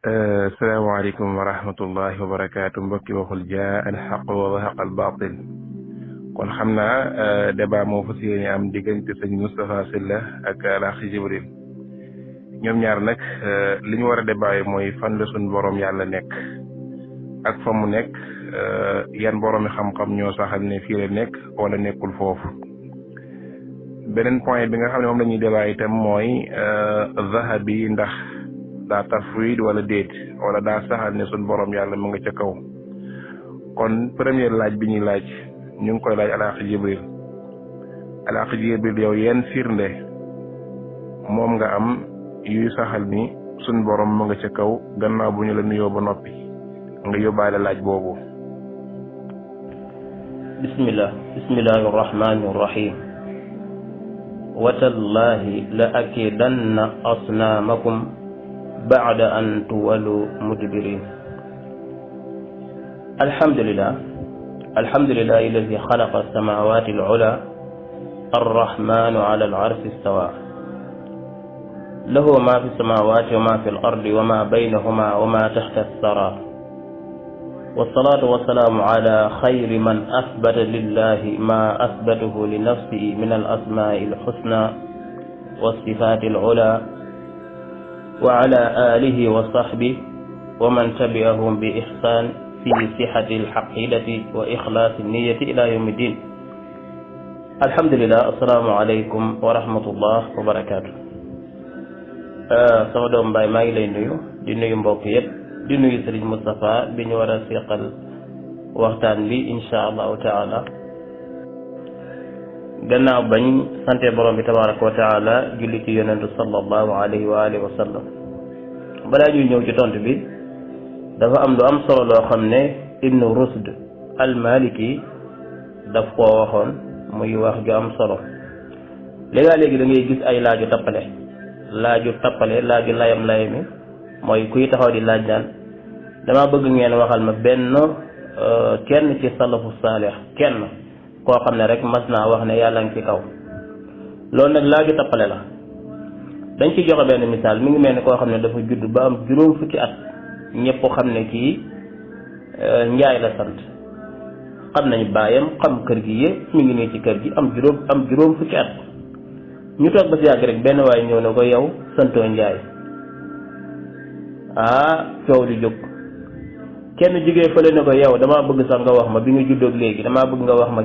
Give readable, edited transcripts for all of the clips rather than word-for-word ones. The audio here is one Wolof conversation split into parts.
asalaamaaleykum wa rahmatullahi wa barakaatu mbokki waxul jaa al xaq wa zahaqa al baatil kon xam naa débat moo fas yéene am diggante sëñ Moustapha Sylla ak Alaaji Jibril ñoom ñaar nag li ñu war a débat mooy fan la suñ borom yàlla nekk ak fa mu nekk yan boroomi xam-xam ñoo saxal ne fii la nekk wala nekkul foofu. beneen point bi nga xam ne moom la ñuy débat itam mooy zahabi ndax daa tafwid wala déet wala daa saxal ne suñ borom yàlla mu nga ca kaw. kon première laaj bi ñuy laaj ñu ngi koy laaj Alaaji Jibril. Alaaji Jibril yow yenn firnde moom nga am yuy saxal ni suñ borom mu nga ca kaw gannaaw bu ñu la nuyoo ba noppi nga yóbbaale laaj boobu. bismillahi rahmani rahim. watallahi la akidanna asnaamakum ba'da an tuwallu mudbirin. alhamdulillah alladi xalaqa as-samawati al-ula arrahmanu ala al-arshi istawa lahu ma fi as-samawati wa ma fi al-ardi wa ma baynahuma wa ma tahta as-sara والصلاة والسلام على خير من أثبت لله ما أثبته لنفسه من الأسماء الحسنى والصفات العلى وعلى آله وصحبه ومن تبعهم بإحسان في صحة العقيدة وإخلاص النية إلى يوم الدين. الحمد لله. السلام عليكم ورحمة الله وبركاته. sama doom Baye maa ngi lay nuyu di nuyu mbokk yépp di nuyu Serigne Moustapha bi ñu war a seqal waxtaan bi insha allahu taala. gannaaw bañ sante borom bi tabaraka wa taala julli ci yonentu sallallahu alayhi wa alihi wa sallam. balaa ñuy ñëw ci tontu bi dafa am lu am solo loo xam ne Ibnu Rusd al-Maliki daf koo waxoon muy wax ju am solo. léegi da ngay gis ay laaju tappale laaju layami mooy kuy taxaw di laaj naan dama bëgg ngeen waxal ma benn kenn ci salafu saalix kenn koo xam ne rek mas naa wax ne yàlla ngi ci kaw. loolu nag laaju tappale la. dañ ci joxe benn misaal mi ngi mel ni koo xam ne dafa judd ba am juróom fukki at ñëpp xam ne kii njaay la sant, xam nañ baayam xam kër gi yëpp mi ngi nii ci kër gi am juróom fukki at. ñu toog ba si yàgg rek benn waay ñëw ne ko yow santoo njaay. coow li jóg kenn jógee fële ne ko yow damaa bëgg sax nga wax ma bi nga juddoog léegi damaa bëgg nga wax ma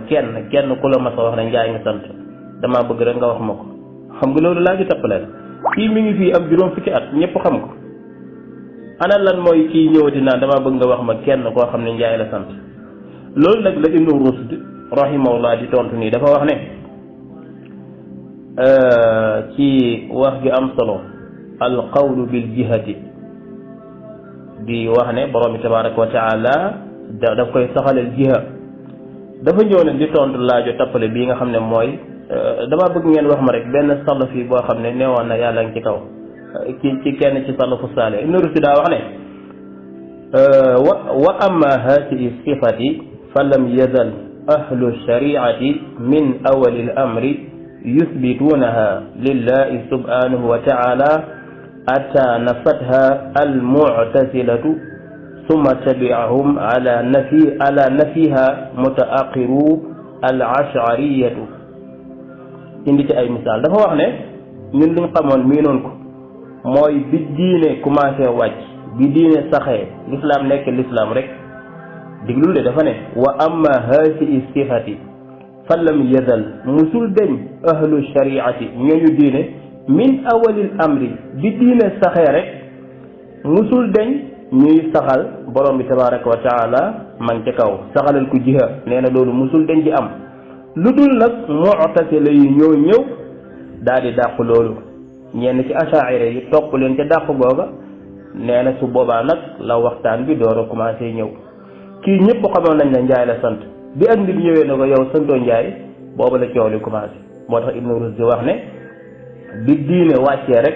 kenn ku la mas a wax ne njaay nga sant damaa bëgg rek nga wax ma ko. xam nga loolu laa ji tappale la. kii mi ngi fii am juróom fukki at ñëpp xam ko. ana lan mooy kii ñëwati naan damaa bëgg nga wax ma kenn koo xam ne njaay la sant. loolu nag la Ibnu Rusd rahimahullah di tontu nii dafa wax ne ci wax ju am solo al qawlu bil jihati di wax ne borom bi tabaraka wa taala daf koy saxalal jiha. dafa ñëw nag di tontu laajo tappale bii nga xam ne mooy dama bëgg ngeen wax ma rek benn salafi boo xam ne neewoon na yàlla ngi ci kaw ci kenn ci salafu saale. Ibnu Rusd daa wax ne wa amma haatihi sifati fa lam yazal ahlu shariati min awali al amri yuthbituunaha lillahi subhanahu wa taala أتى نفتها المعتزلة ثم تبعهم على نفيها متأخرو الأشعرية. indi ci ay misaal dafa wax ne ñun liñ xamoon miinoon ko mooy bi diine commencé wàcc bi diine saxee l'islam nekk l'islam rek diglul de dafa ne wa amma haasihi sifati fa lam yazal musul deñ ahlu shariati ñooñu diine min awalil amri bi diine saxee rek musul deñ ñuy saxal borom bi tabaraka wa taala man ca kaw saxalal ku jiha. nee na loolu musul deñ di am lu dul nag mu'tasila yi ñëw daal di dàq loolu ñenn ci asaa'ira yi topp leen ca dàq googa. nee na su boobaa nag la waxtaan bi door a commencé ñëw. kii ñëpp xamoon nañ ne njaay la sant bi ak nit ñëwee na ko yow santoo njaay booba la coow li commencé. moo tax Ibnu Rusd di wax ne bi diine wàccee rek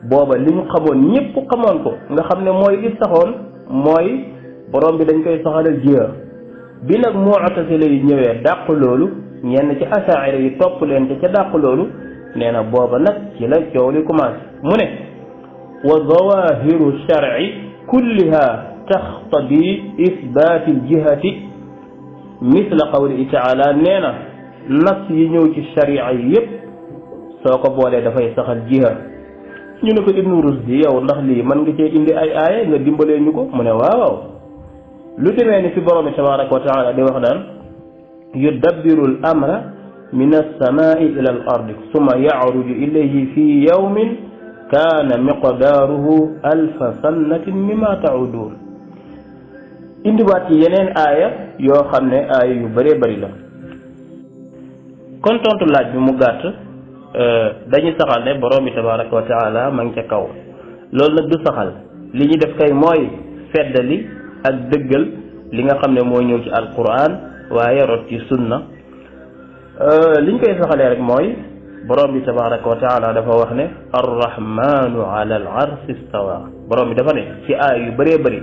booba li ñu xamoon ñëpp xamoon ko nga xam ne mooy li saxoon mooy borom bi dañ koy saxalal jiha. bi nag mu'tasila yi ñëwee dàq loolu ñenn ci asaa'ira yi topp leen te ca dàq loolu nee na booba nag ci la coow li commencé. mu ne wa zawahiru shar'i kulliha taxtadi isbaati aljihati misla qawlihi taala nee na nas yi ñëw ci sharia yi yëpp soo ko boolee dafay saxal jiha. ñu ne ko Ibnu Rusdi yow ndax lii mën nga cee indi ay aaya nga dimbalee ñu ko mu ne waaw lu demee ni fi borom bi tabaraka wa taala di wax naan yudabbiru al amra min alsamai ila al ardi summa yacruju ilayhi fi yawmin kaana miqdaaruhu alfa sannatin mimma taudun indiwaat ci yeneen aaya yoo xam ne aaya yu bëree bëri la. kon tontu laaj bi mu gàtt dañuy saxal ne borom bi tabaraka wa taala ma ngi ca kaw loolu nag du saxal li ñu def kay mooy feddali ak dëggal li nga xam ne moo ñëw ci alquran waaye rot ci sunna. li ñu koy saxalee rek mooy borom bi tabaraka wa taala dafa wax ne arrahmanu ala al arsi istawa borom bi dafa ne ci aay yu bëree bëri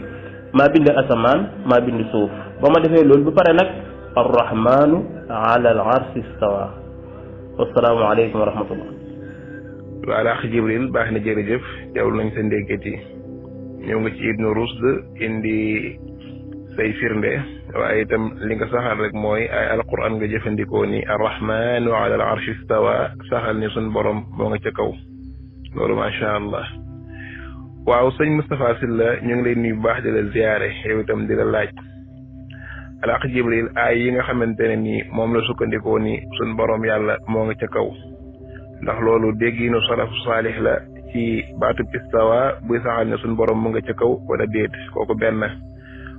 maa bind asamaan maa bind suuf ba ma defee loolu ba pare nag arrahmanu ala al arsi istawa. wassalaamu aleykum wa rahmatullah. wala akh Jibril baax na jërëjëf teewlu nañ sa ndéggati ñëw nga ci Ibnu Rusd indi say firnde waaye itam li nga saxal rek mooy ay alquran nga jëfandikoo ni arrahmanu ala al arshi istawa saxal ni sun borom moo nga ca kaw loolu macha allah. waaw sëñ Moustapha Sylla ñu ngi lay nuyu baax di la ziyaare yow itam di la laaj alaq Jibril ay yi nga xamante ne ni moom la sukkandikoo ni sun borom yàlla moo nga ca kaw ndax loolu dégginu salaf saalih la ci baatub istawa buy saxal ne sun borom mu nga ca kaw wala déet kooku benn.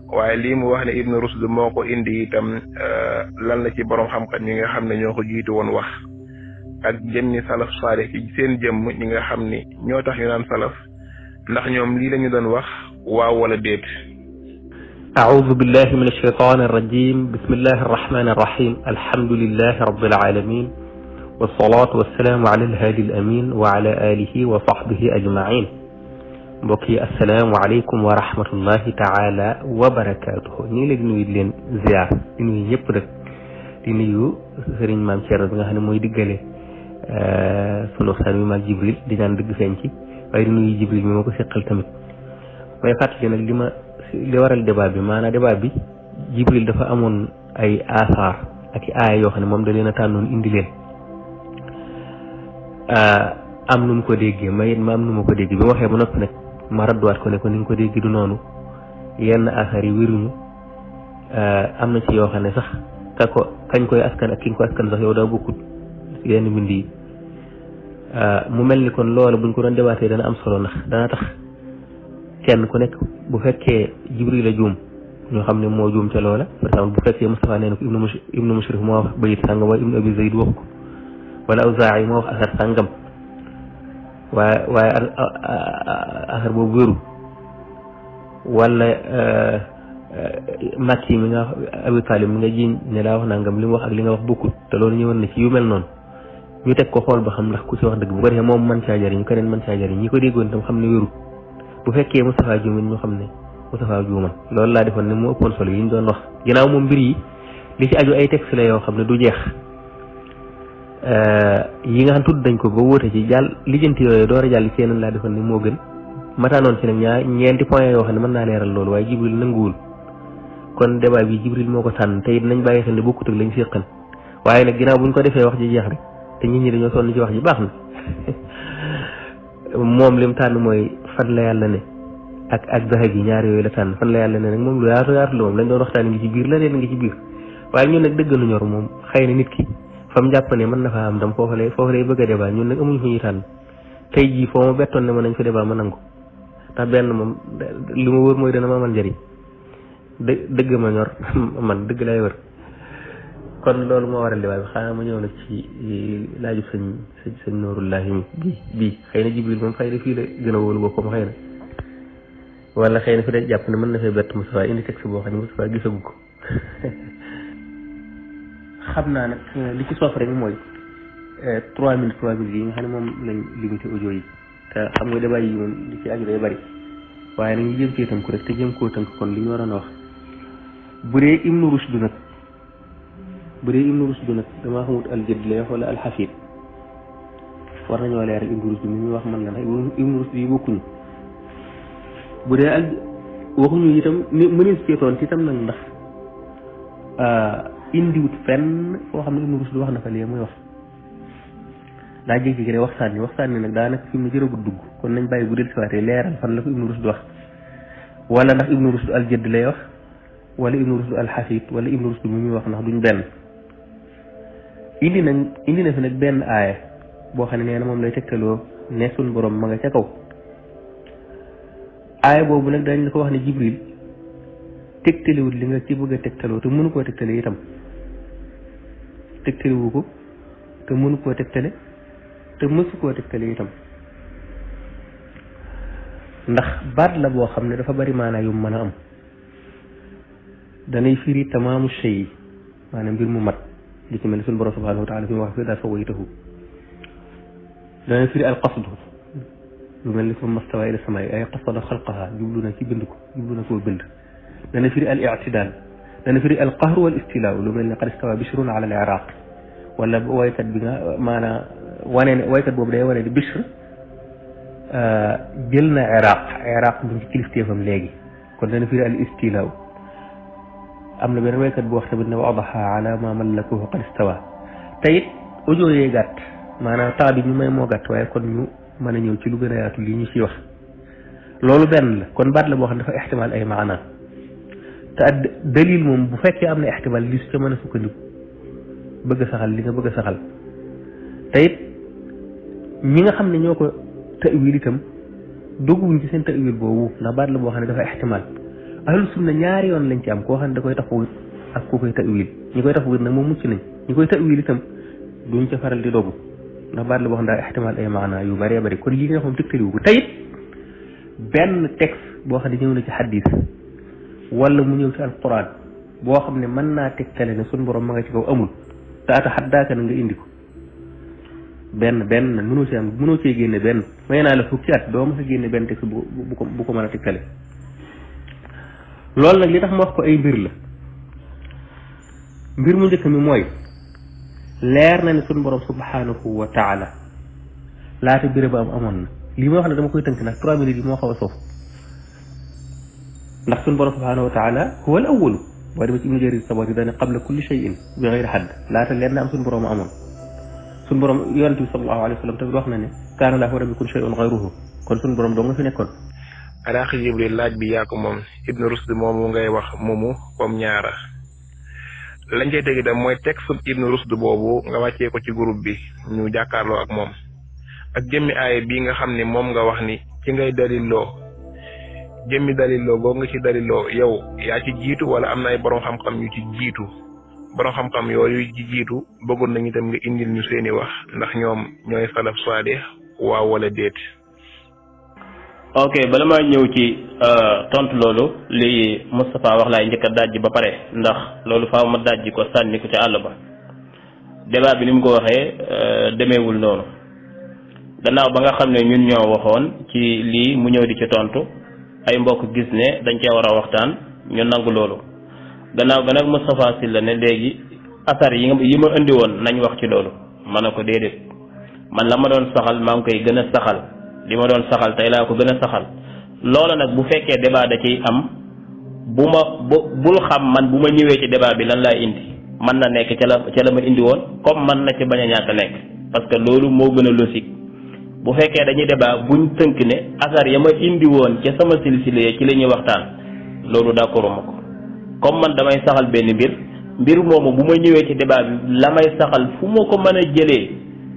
waaye lii mu wax ne Ibnu Rusd moo ko indi itam lan la ci borom xam-xam yi nga xam ne ñoo ko jiitu woon wax ak jëmmi salaf saalih ci seen jëmm ñi nga xam ni ñoo tax ñu naan salaf ndax ñoom lii la ñu doon wax waaw wala déet. أعوذ بالله من الشيطان الرجيم بسم الله الرحمن الرحيم الحمد لله رب العالمين والصلاة والسلام على الهادي الأمين وعلى آله وصحبه أجمعين mbokki assalaamu aleykum wa rahmatullahi taala wa barakaatuhu ñu ngi leen di nuyu leen ziar di nuyu ñëpp rek di nuyu sëriñ maam Thierno bi nga xam ne mooy diggale sunu waxtaan wi maag Jibril di ñaan dëgg feeñ ci waaye di nuyu Jibril mi moo ko seqal tamit may fàttali nag li waral débat bi maanaam débat bi Jibril dafa amoon ay asaar ak i aaya yoo xam ne moom da leen a tànnoon indi leen am nu mu ko déggee ma am nu ma ko déggee bi ma waxee ba noppi nag ma radduwaat ko ne ko ni nga ko dégg du noonu yenn affaire yi wéruñu am na ci yoo xam ne sax kañ koy askan ak ki nga ko askan sax yow daa bokkut yenn mbind yi mu mel ni kon loolu buñ ko doon débaatee dana am solo ndax dana tax kenn ku nekk bu fekkee Jibril la juum ñoo xam ne moo juum ca loola par exemple bu fekkee Moustapha nee na ko Ibnu Mushrif moo wax bayit sàngam wala Ibnu Abi Zayd wax ko wala Awzaa'i moo wax asar sàngam waaye affaire boobu wéru wala Makki mi nga Abi Talib mi nga jiiñ ne daa wax nangam li mu wax ak li nga wax bokkut te loolu ñëwoon na ci yu mel noonu ñu teg ko xool ba xam ndax ku ci wax dëgg bu ko defee moom mën caa jariñ keneen mën caa jariñ ñi ko déggoon tam xam ne wéru bu fekkee Moustapha juumin ñu xam ne Moustapha juuman loolu laa defoon ne moo ëppoon solo yi ñu doon wax ginnaaw moom mbir yi li ci aju ay texte la yoo xam ne du jeex yi nga xam tudd dañ ko ba wóote ci jàll lijjanti yooyu door a jàll ci yeneen laa defoon ne moo gën mataanoon ci nag ñeenti point yoo xam ne mën naa leeral loolu waaye Jibril nanguwul kon débat bi Jibril moo ko tànn te it nañ bàyyi xel ne bokkut ak lañ séqan waaye nag ginnaaw buñ ko defee wax ji jeex rek te nit ñi dañoo sonn ci wax ji baax na moom lim tànn mooy fan la yàlla ne ak zaxab yi ñaar yooyu la tànn fan la yàlla ne nag moom lu yaatu la moom lañ doon waxtaan ngi ci biir la leen ngi ci biir waaye ñun nag dëgg nu ñor moom xëy na nit ki fam jàpp ne mën na faa am dam foofu lay bëgg a débat ñun nag amuñ fu ñuy tànn tey jii foo ma bettoon ne ma nañ fa débat ma nangu ndax benn moom li ma wër mooy dana ma amal njëriñ dëgg ma ñor man dëgg lay wër kon loolu moo waral débat bi xanaa ma ñëw nag ci laaju sëñ Noorullahi mi bii xëy na Jibril moom xëy na fii la gën a wóolu boppam xëy na wala xëy na fi de jàpp ne mën na fee bett Moustapha indi texte boo xam ne Moustapha gisagu ko xam naa nag li ci soof rek mooy 3 minutes yi nga xam ne moom lañ limité audio yi te xam nga débat yi moom li ci aju day bari waaye nag ñu jëm cee tënk rek te jëm koo tënk kon li ñu waroon a wax bu dee Ibnu Rushd nag damaa xamut al-Jadd lay wax wala al-Hafid war nañoo leeral Ibnu Rushd mi ñu wax man la ndax Ibnu Rushd yi bokkuñu bu dee waxuñu itam mënees seetoon ci itam nag ndax indiwut fenn foo xam ne Ibnu Rushd wax na fa lii muy wax daa jékki-jékki rek waxtaan ni nag daanaka fi mu jërëgut dugg kon nañ bàyyi bu del siwaatee leeral fan la ko Ibnu Rushd wax wala ndax Ibnu Rushd al Jadd lay wax wala Ibnu Rushd al Hafid wala Ibnu Rushd mi muy wax ndax duñ benn indi na fi nag benn aaya boo xam ne nee na moom lay tegtaloo ne suñ borom ma nga ca kaw aaya boobu nag dañ la ko wax ne Jibril tegtalewut li nga ci bëgg a tegtaloo te mënu koo tegtale itam tegtalewu ko te mënu koo tegtale te mësu koo tegtale itam ndax baat la boo xam ne dafa bari maanaa yu mën a am danay firi tamaamu shay maanaam mbir mu mat li ci mel ne suñu borom subhanahu wa taala fi mu wax fi daal sawaytahu danay firi al qasdu lu mel ni summa stawa ila samaa'i ay qasada xalqaha jublu na ci bind ko jublu na koo bind dana firi al i'tidaal dana firi al qahru wal istilaa lu mel ni qad istawa bishrun ala al iraq wala waykat bi nga maanaam wane ne waykat boobu day wane ni Bishr jël na iraq mu ci kilifteefam léegi kon dana firi al istilaa am na benn waykat bu wax tamit ne wa adaha ala ma mallakahu qad istawa te it audio yee gàtt maanaam temps bi ñu may moo gàtt waaye kon ñu mën a ñëw ci lu gën a yaatu lii ñu ciy wax loolu benn la kon baat la boo xam ne dafa ixtimaal ay maanaa te dalil moom bu fekkee am na ixtimaal li su ca mën a sukkandiku bëgg a saxal li nga bëgg a saxal te it ñi nga xam ne ñoo ko ta'wil itam dogguwuñ ci seen ta'wil boobu ndax baat la boo xam ne dafa ixtimaal ahlu sunna ñaari yoon lañ ci am koo xam ne da koy tafawit ak ku koy ta'wil ñi koy tafawit nag moom mucc nañ ñi koy ta'wil itam duñ ca faral di dogu ndax baat la boo xam ne daa ixtimaal ay maanaa yu bëree bëri kon lii nga xam tëgtaliwu ko tey it benn texte boo xam ne ñëw na ci xadis wala mu ñëw ci alquran boo xam ne mën naa tegtale ne suñ borom ma nga ci kaw amul te ata xaddaaka na nga indi ko benn nag mënoo cee génne benn may naa la fukki at doo mës a génne benn texte bu ko mën a tegtale loolu nag li tax ma wax ko ay mbir la mbir mu njëkk mi mooy leer na ne suñ borom subhanahu wa taala laata béré ba amoon na lii ma wax ne dama koy tënk nag 3 minutes yi moo xaw a soof ndax suñ borom subhanahu wa taala huwa al awwalu boo demee ci Ibnu Jarir Tabari dane qabla kulli shay'in bi ghayri hadd laata leer na am suñ borom amoon suñ borom yonente bi sallallahu alayhi wa sallam tamit wax na ne kaana laa lam yakun shay'un ghayruhu kon suñ borom doo nga fi nekkoon alaaxi Jibril laaj bi yaa ko moom Ibnu Rushd moomu ngay wax moomu comme ñaara lañ cay tegi dem mooy texte Ibnu Rushd boobu nga wàccee ko ci groupe bi ñu jàkkaarloo ak moom ak jëmmi aaya bii nga xam ne moom nga wax ni ci ngay daliloo jëmmi daliloo boobu nga ci daliloo yow yaa ci jiitu wala am na ay borom xam-xam yu ci jiitu borom xam-xam yooyu ci jiitu bëggoon nañu itam nga indil ñu seeni wax ndax ñoom ñooy salaf saalih waaw wala déet. ok bala maa ñëw ci tontu loolu li Moustapha wax laay njëkk a dajji ba pare ndax loolu faaw ma dajji ko sànni ko ci àll ba débat bi ni mu ko waxee demeewul noonu gannaaw ba nga xam ne ñun ñoo waxoon ci lii mu ñëw di ci tontu ay mbokk gis ne dañ cee war a waxtaan ñu nangu loolu gannaaw ga nag Moustapha Sylla ne léegi asar yi ma indi woon nañ wax ci loolu ma ne ko déedéet man la ma doon saxal maa ngi koy gën a saxal li ma doon saxal tey laa ko gën a saxal loola nag bu fekkee débat da ciy am bul xam man bu ma ñëwee ci débat bi lan laa indi man na nekk ca la ma indi woon comme man na ci bañ a ñàkk nekk parce que loolu moo gën a logique bu fekkee dañuy débat buñ tënk ne asar ya ma indi woon ca sama silsile ci la ñuy waxtaan loolu d'accord ma ko comme man damay saxal benn mbir moomu bu ma ñëwee ci débat bi la may saxal fu ma ko mën a jëlee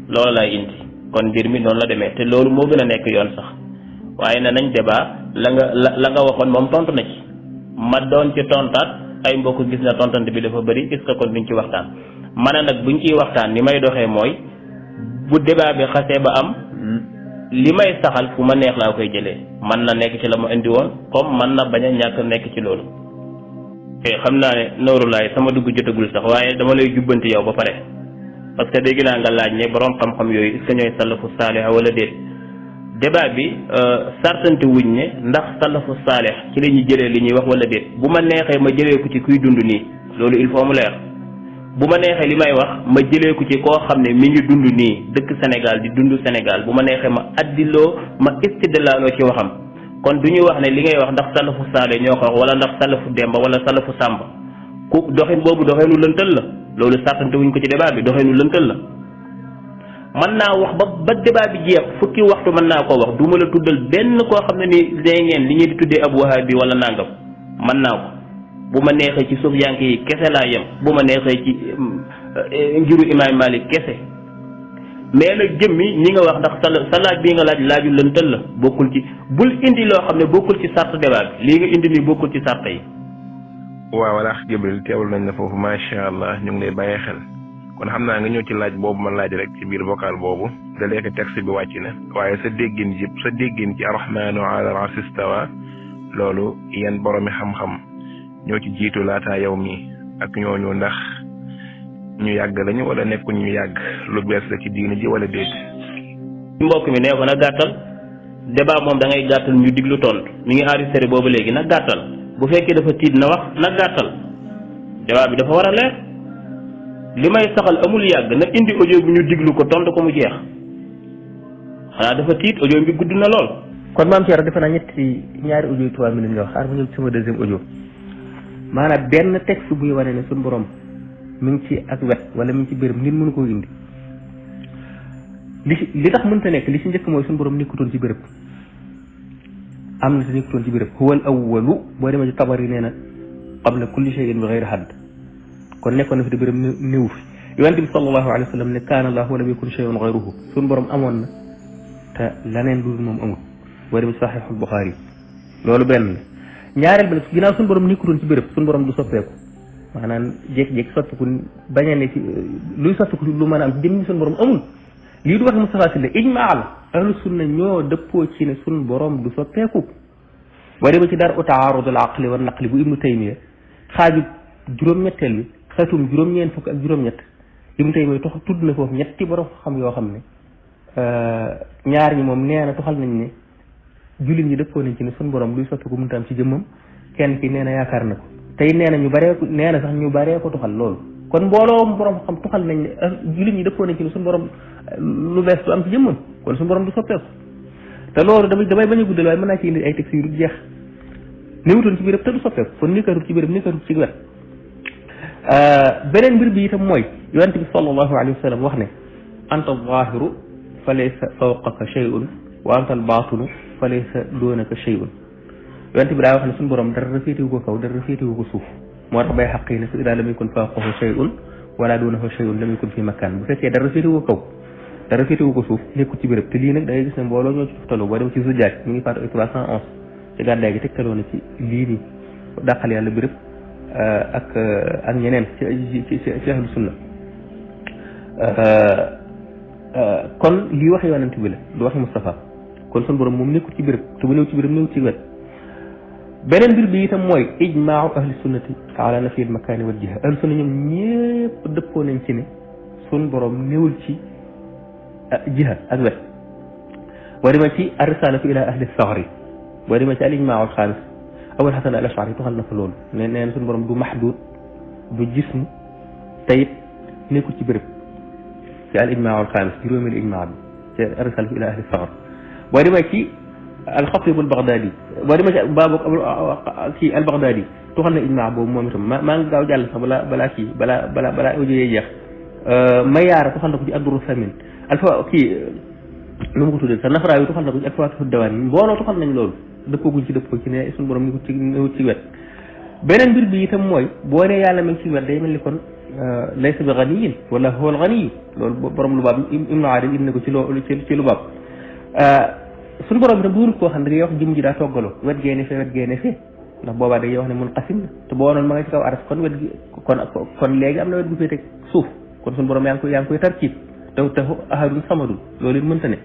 loolu laay indi kon mbir mi noonu la demee te loolu moo gën a nekk yoon sax waaye ne nañ débat la nga waxoon moom tontu na ci ma doon ci tontaat ay mbokk gis na tontante bi dafa bëri est-ce que kon duñ ci waxtaan ma ne nag buñ ciy waxtaan ni may doxee mooy bu débat bi xasee ba am li may saxal fu ma neex laa koy jëlee man na nekk ci la ma indi woon comme man na bañ a ñàkk nekk ci loolu xam naa ne nooru laay sama dugg jotagul sax waaye dama lay jubbanti yow ba pare parce que dégg naa nga laaj ne borom xam-xam yooyu est-ce que ñooy salafu saalih wala déet débat bi sartante wuñ ne ndax salafu saalih ci la ñuy jëlee li ñuy wax wala déet bu ma neexee ma jëlee ko ci kuy dund nii loolu il faut mu leer bu ma neexee li may wax ma jëlee ko ci koo xam ne mi ngi dund nii dëkk Sénégal di dund Sénégal bu ma neexee ma addiloo ma istidlaaloo ci waxam kon du ñu wax ne li ngay wax ndax salafu saale ñoo ko wax wala ndax salafu demba wala salafu sàmba ku doxin boobu doxeenu lëntal la loolu sàttante wuñ ko ci débat bi doxeenu lëntal la mën naa wax ba débat bi jeex fukki waxtu mën naa koo wax du ma la tuddal benn koo xam ne ni day ngeen li ñuy di tuddee ab wahabi wala nangam mën naa ko bu ma neexee ci suuf yank yi kese laa yem bu ma neexee ci ngiru imaam Malik kese mais nag jëmmi ñi nga wax ndax sa laaj bii nga laaju lëntal la bokkul ci bul indi loo xam ne bokkul ci sart débat bi lii nga indi nii bokkul ci sart yi. waaw wala Jibril teewul nañ la foofu macha allah ñu ngi lay bàyyi xel kon xam naa nga ñëw ci laaj boobu ma laaj rek ci biir vocal boobu da léegi texte bi wàcc na waaye sa déggin ci arrahmaanu ala al-arshi istawa loolu yan boromi xam-xam ñoo ci jiitu laataa yow mi ak ñooñu ndax ñu yàgg lañu wala nekkuñ ñu yàgg lu bees la ci diini ji wala déet. mbokk mi nee ko na gàttal débat moom da ngay gàttal ñu diglu tontu mi ngi enregistré boobu léegi na gàttal bu fekkee dafa tiit na wax na gàttal débat bi dafa war a leer li may saxal amul yàgg na indi audio bi ñu diglu ko tontu ko mu jeex xanaa dafa tiit audio bi gudd na lool. kon maam Thierno defe naa ñaari audio yi 3 minutes nga wax xaar ma ñëw ci sama deuxième audio maanaam benn texte buy wane ne suñu borom mi ngi ci ak wet wala mi ngi ci béréb nit mënu koo indi li tax mënta nekk li ci njëkk mooy suñu borom nekkutoon ci béréb am na te nekkutoon ci béréb huwal awwalu boo demee ci Tabari nee na qabla kulli shay'in bi ghayri hadd kon nekkoon na fi te béréb néew fi yonent bi sallallahu alayhi wa sallam ne kaana Allahu wa lam yakun shay'un ghayruhu suñu borom amoon na te laneen lu moom amul boo demee ci Sahihul Bukhari loolu benn la ñaareel ba ginnaaw suñu borom nekkutoon ci béréb suñu borom du soppeeku maanaam jékki-jékki soppiku bañ a ne ci luy soppiku lu mën a am jëm suñu borom amul lii du wax Moustapha Sylla ijmaa la ahlu sunna ñoo dëppoo ci ne suñu borom du soppeeku boo demee ci dar u taarudul aqli wa naqli bu Ibnu Taymiya xaaju juróom-ñetteel bi xatum juróom-ñeent fukk ak juróom-ñett Ibnu Taymiya tudd na foofu ñetti borom xam yoo xam ne ñaar ñi moom nee na toxal nañ ne jullit ñi dëppoo nañ ci ne suñu borom luy soppiku mënta am ci jëmmam kenn ki nee na yaakaar na ko tey nee na sax ñu baree ko tuxal loolu kon mbooloo borom xam tuxal nañ ne jullit ñi dëppoo nañ ci ne suñu borom lu bees du am ci jëmmam kon suñu borom du soppeeku te loolu damay bañ a guddal waaye mën naa ci indi ay textes yu du jeex néewutoon ci béréb te du soppeeku kon nikkarut ci béréb nikkarut ci wet beneen mbir bi itam mooy yonent bi sallallahu alayhi wa sallam wax ne anta zaahiru fa laysa fawqaka shay'un wa anta al-baatinu fa laysa doonaka shay'un yonent bi daa wax ne suñu borom dara féetewu ko kaw dara féetewu ko suuf moo tax bay xaq yi ne su idaa lam yakun fawqahu shay'un wala doonahu shay'un lam yakun fi makaan bu fekkee dara féetewu ko kaw dara féetewu ko suuf nekkul ci béréb te lii nag da ngay gis ne mbooloo ñoo ci toftaloo boo dem ci Zujaaj mi ngi faatu ay 311 ci gàddaay gi tegtaloo na ci lii nii dàqal yàlla béréb ak ñeneen ci ahlu sunna kon lii wax yonent bi la du waxi Moustapha kon suñu borom moom nekkul ci béréb te bu néew ci béréb néew ci wet beneen mbir bi itam mooy ijmaau ahli sunnati ala nafi al makaani wal jiha ahlu sunna ñoom ñëpp dëppoo nañ ci ne suñu borom néewul ci jiha ak wet boo demee ci ar-risalatu ila ahli saghri boo demee ci al ijmaau al xaamis Abul Hasan al Ashari tuxal na fa loolu nee na suñu borom du mahdud du jism tayit nekkul ci béréb ci al ijmaa al xaamis juróomeelu ijmaa bi ci ar-risalatu ila ahli saghri boo demee ci al-Xatib al-Baghdadi boo demee ci baabu ci al-Baghdadi tuxal na ijmaa boobu moom itam maa ngi gaaw jàll sax balaa audio yee jeex Mayaara tuxal na ko ci ad-Durr Samin alfa nu ma ko tuddee sax Nafraawi tuxal na ko ci al-Fawaakih ad-Dawaani mbooloo tuxal nañ loolu dëppoo guñ ci dëppoo ci ne suñu borom ni ci wet beneen mbir bi itam mooy boo nee yàlla mi ngi ci wet day mel ni kon laysa bi ganiyin wala huwa al-ganiy loolu borom lu baab Ibnu Aadil indi na ko ci lu baab suñu borom itam duurut koo xam ne da ngay wax jëm ji daa toggaloo wet geene fee ndax boobaa da ngay wax ne munqasim la te boo noonu ma nga ci kaw aras kon wet gi kon léegi am na wet gu féete suuf kon suñu borom yaa ngi koy tarkiib te ahadun samadun loolu it mënta ne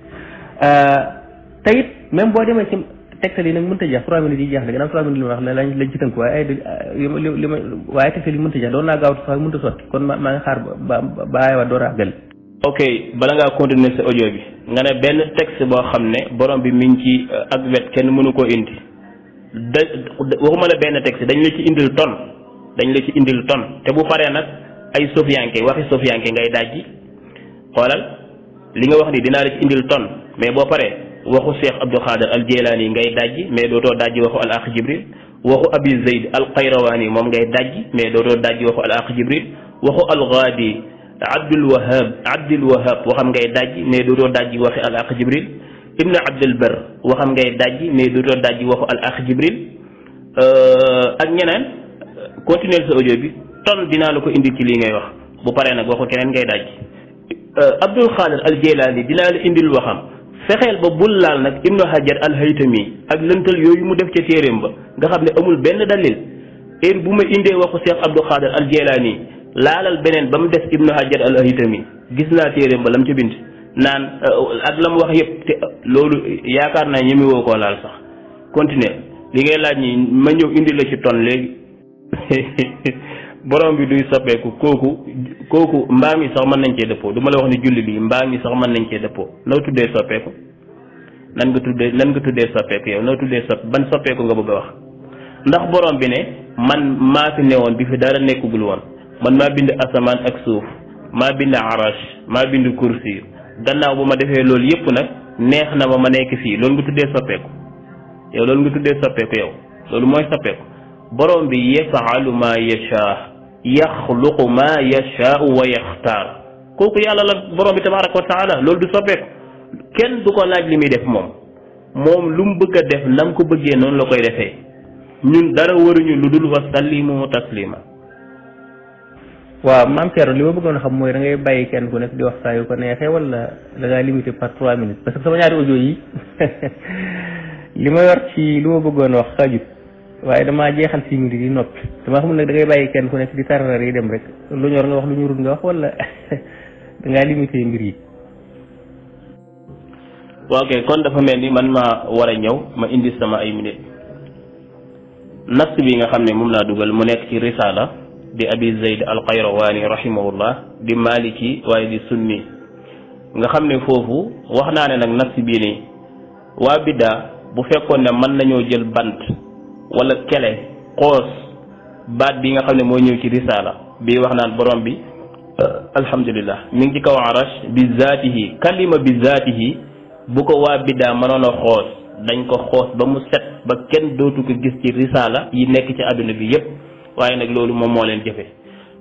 te it même boo demee ci tegtal yi nag mënta jeex 3 minutes yi jeex na gannaaw 3 minutes li ma wax lañ ci tënk waaye waaye tegtal yi mënta jeex doon naa gaaw sax mënta sotti kon maa ngi xaar ba aywa door a àggali. ok bala ngaa continuer sa audio bi nga ne benn texte boo xam ne borom bi mi ngi ci ak wet kenn mënu koo indi waxuma la benn texte dañ la ci indil ton te bu paree nag ay sofiyanke waxi sofiyanke ngay dajji xoolal li nga wax ni dinaa la ci indil ton mais boo paree waxu Cheikh Abdul Qadir al Jilani ngay dajji mais dootoo dajji waxu al akh Jibril waxu Abi Zayd al Qayrawani moom ngay dajji mais dootoo dajji waxu al akh Jibril waxu al Ghadi Abdul Wahab waxam ngay dajji mais dootoo dajji waxi al akh Jibril Ibn Abdul Bar waxam ngay dajji mais dootoo dajji waxu al akh Jibril ak ñeneen continuer sa audio bi ton dinaa la ko indi ci lii ngay wax bu paree nag waxu keneen ngay dajji Abdul Qadir al Jilani dinaa la indil waxam fexeel ba bul laal nag Ibnu Hajar al Haytami ak lëntal yooyu mu def ca téeréem ba nga xam ne amul benn dalil heure bu ma indee waxu Cheikh Abdul Qadir al Jilani laalal beneen ba mu des Ibnu Hajar al Haytami gis naa téeréem ba lam ca bind naan ak la mu wax yëpp te loolu yaakaar naa ñemi woo koo laal sax continuer li ngay laaj ñi ma ñëw indi la ci ton léegi borom bi duy soppeeku kooku mbaam yi sax mën nañ cee dëppoo du ma la wax ni julli bi mbaam yi sax mën nañ cee dëppoo noo tuddee soppeeku nan nga tuddee soppeeku yow noo tuddee ban soppeeku nga bëgg a wax ndax borom bi ne man maa fi newoon bi fi dara nekkugul woon man maa bind asamaan ak suuf maa bind arash maa bind kursi gannaaw bu ma defee loolu yëpp nag neex na ma nekk fii loolu nga tuddee soppeeku yow loolu nga tuddee soppeeku yow loolu mooy soppeeku borom bi yafaalu ma yashaa yaxluqu ma yashaau wa yaxtaar kooku yàlla la borom bi tabaraka wa taala loolu du soppeeku kenn du ko laaj li muy def moom lu mu bëgg a def nam ko bëggee noonu la koy defee ñun dara waruñu lu dul wa sallimu taslima. waaw maam Thierno li ma bëggoon a xam mooy da ngay bàyyi kenn ku nekk di wax saa yu ko neexee wala da ngaa limité par 3 minutes parce que sama ñaari audio yi li ma yor ci li ma bëggoon wax xajut waaye damaa jeexal 6 minutes yi noppi dama xamul nag da ngay bàyyi kenn ku nekk di tararar yi dem rek lu ñor nga wax lu ñurul nga wax wala da ngaa limité mbir yi. waaw kay kon dafa mel ni man maa war a ñëw ma indi sama ay minutes nas bi nga xam ne moom laa dugal mu nekk ci risala di Abi Zayd al Qayrawani rahimahullah di maliki waaye di sunni nga xam ne foofu wax naa ne nag nas bii nii waa biddaa bu fekkoon ne mën nañoo jël bant wala kele xoos baat bi nga xam ne moo ñëw ci risala bi wax naan borom bi alhamdulillah mi ngi ci kaw arash bi zaatihi kalima bi zaatihi bu ko waa biddaa mënoon a xoos dañ ko xoos ba mu set ba kenn dootu ko gis ci risala yi nekk ci àdduna bi yépp waaye nag loolu moom moo leen jëfe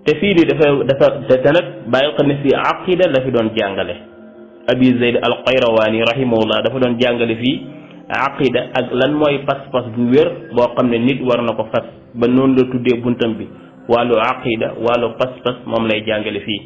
te fii nii dafa te nag bàyyil xam ne fii aqida la fi doon jàngale Abi Zayd al Qayrawani rahimahullah dafa doon jàngale fii aqida ak lan mooy pas-pas bu wér boo xam ne nit war na ko fas ba noonu la tuddee buntam bi wàllu aqida wàllu pas-pas moom lay jàngale fii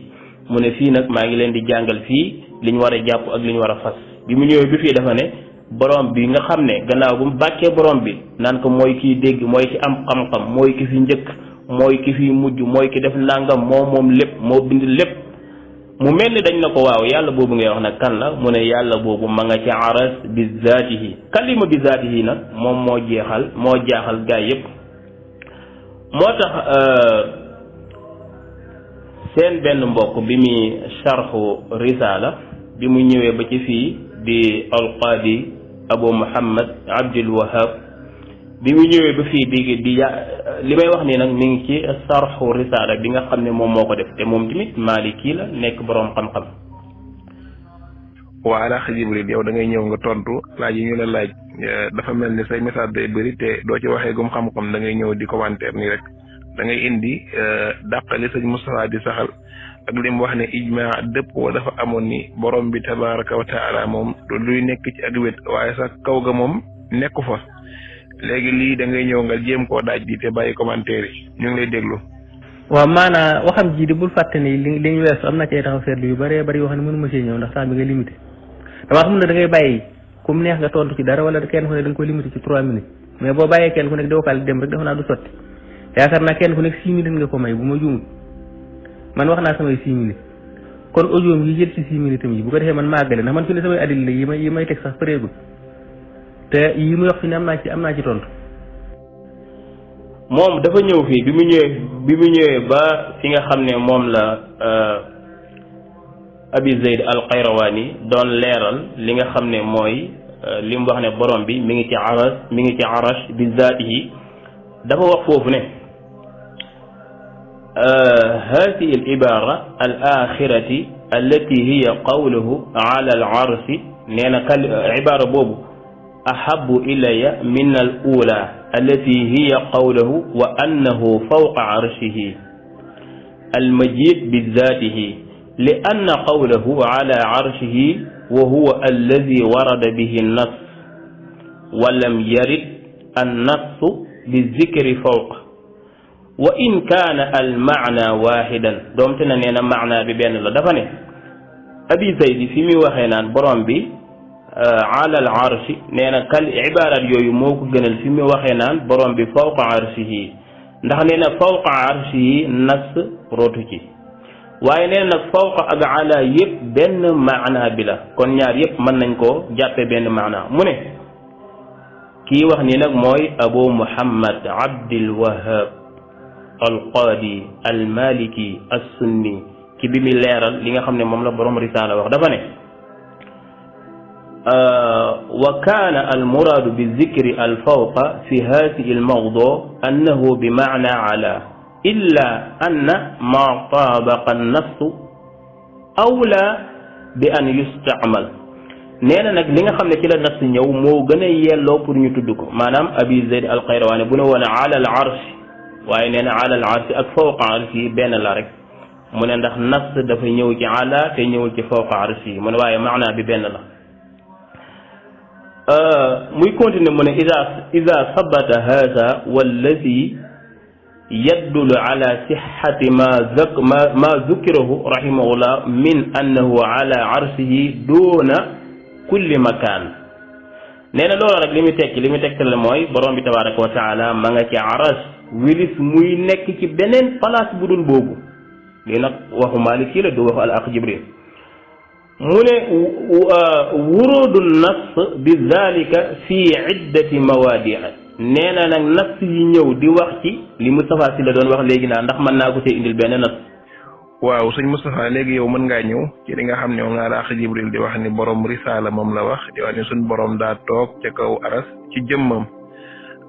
mu ne fii nag maa ngi leen di jàngal fii li ñu war a jàpp ak li ñu war a fas bi mu ñëwee bi fii dafa ne borom bi nga xam ne gannaaw bu mu bàkkee borom bi naan ko mooy kiy dégg mooy ki am xam-xam mooy ki fi njëkk mooy ki fi mujj mooy ki def nangam moom lépp moo bind lépp mu mel ni dañ na ko waaw yàlla boobu ngay wax nag kan la mu ne yàlla boobu ma nga ci aras bi zaatihi kalima bi zaatihi nag moom moo jaaxal gaay yépp moo tax seen benn mbokk bi muy sharxu risala bi mu ñëwee ba ci fii di alqaadi Abu Muhammad Abdul Wahab bi mu ñëwee ba fii di li may wax nii nag mi ngi ci sarxu risaala bi nga xam ne moom moo ko def te moom tamit Maliki la nekk boroom xam-xam. waa Alaaji Jibril yow da ngay ñëw nga tontu laaj yi ñu la laaj dafa mel ni say message day bëri te doo ci waxee gum xam-xam da ngay ñëw di commentaire nii rek da ngay indi dàqali sëñ Moustapha di saxal ak li mu wax ne ijma dëppoo dafa amoon ni borom bi tabaraka wa taala moom luy nekk ci ak wét waaye sax kaw ga moom nekku fa léegi lii da ngay ñëw nga jéem koo daaj di te bàyyi commentaire yi ñu ngi lay déglu. waaw maanaam waxam ji di bul fàtte ni li ñu weesu am na cee taxaw seetlu yu bëree bëri yoo xam ne mënu ma see ñëw ndax temps bi nga limité damaa xam ne da ngay bàyyi ku mu neex nga tontu ci dara wala kenn ku ne da nga koy limité ci 3 minutes mais boo bàyyee kenn ku nekk di wokal dem rek dafa naa du sotti yaakaar naa kenn ku nekk 6 minutes nga ko may bu ma juumut man wax naa samay 6 minutes kon audio yi jël ci 6 minutes am yi bu ko defee man màggale ndax man fi ne samay adil yi may teg sax pareegul te yi muy wax fi ne am naa ci tontu. moom dafa ñëw fii bi mu ñëwee ba fi nga xam ne moom la Abi Zayd al Qayrawani doon leeral li nga xam ne mooy li mu wax ne borom bi mi ngi ci arash bi zaatihi dafa wax foofu ne هذه العبارة الآخرة التي هي قوله على العرش nee na ibaara boobu ahabu ilaya min al ula allati hiya qawluhu wa annahu fawqa arshihi almajid bi zaatihi li anna qawluhu ala arshihi wa huwa alladi warada bihi nas wa lam yarid annasu bi zikri fawqa wa in kaana al maana waahidan doomte na nee na maana bi benn la dafa ne abi zaydi fi muy waxee naan borom bi ala al arshi nee na kal ibaaraat yooyu moo ko gënal fi muy waxee naan borom bi fawqa arshihi ndax nee na fawqa arshihi nas rootu ci waaye nee na fawqa ak ala yëpp benn maana bi la kon ñaar yëpp mën nañ koo jàppe benn maana mu ne kii wax ni nag mooy abu muhammad abdul wahab alqaadi almaliki assunni ci bi muy leeral li nga xam ne moom la borom risaala wax dafa ne wa kaana almuraadu bi zikri alfawqa fi haadihi almawdu annahu bi maana ala illa anna ma taabaqa annassu awla bi an yustacmal nee na nag li nga xam ne ci la nas ñëw moo gën a yelloo pour ñu tudd ko maanaam abi zayd alxayrawaani bu ne woon ala al arsh waaye nee na ala al arsh ak fawqa arsh yi benn la rek mu ne ndax nas dafa ñëw ci ala te ñëwul ci fawqa arsh yi mu ne waaye maana bi benn la muy continuer mu ne ida sabata hada walladi yaddulu ala sixati ma zukirahu rahimahullah min annahu ala arshihi duna kulli makaan nee na loolu rek li muy tegtal mooy borom bi tabaraka wa taala ma nga ci aras wilis muy nekk ci beneen place bu dul boobu lii nag waxu Maalik ci la du waxu al aq Jibril mu ne wurudu nas bi zalika fi iddati mawaadi nee na nag nas yi ñëw di wax ci li Moustapha Sy la doon wax léegi naa ndax mën naa ko see indil benn nas. waaw sëñ Moustapha léegi yow mën ngaa ñëw ci li nga xam ne moom laa laax Jibril di wax ni borom risaala moom la wax di wax ni suñ borom daa toog ca kaw aras ci jëmmam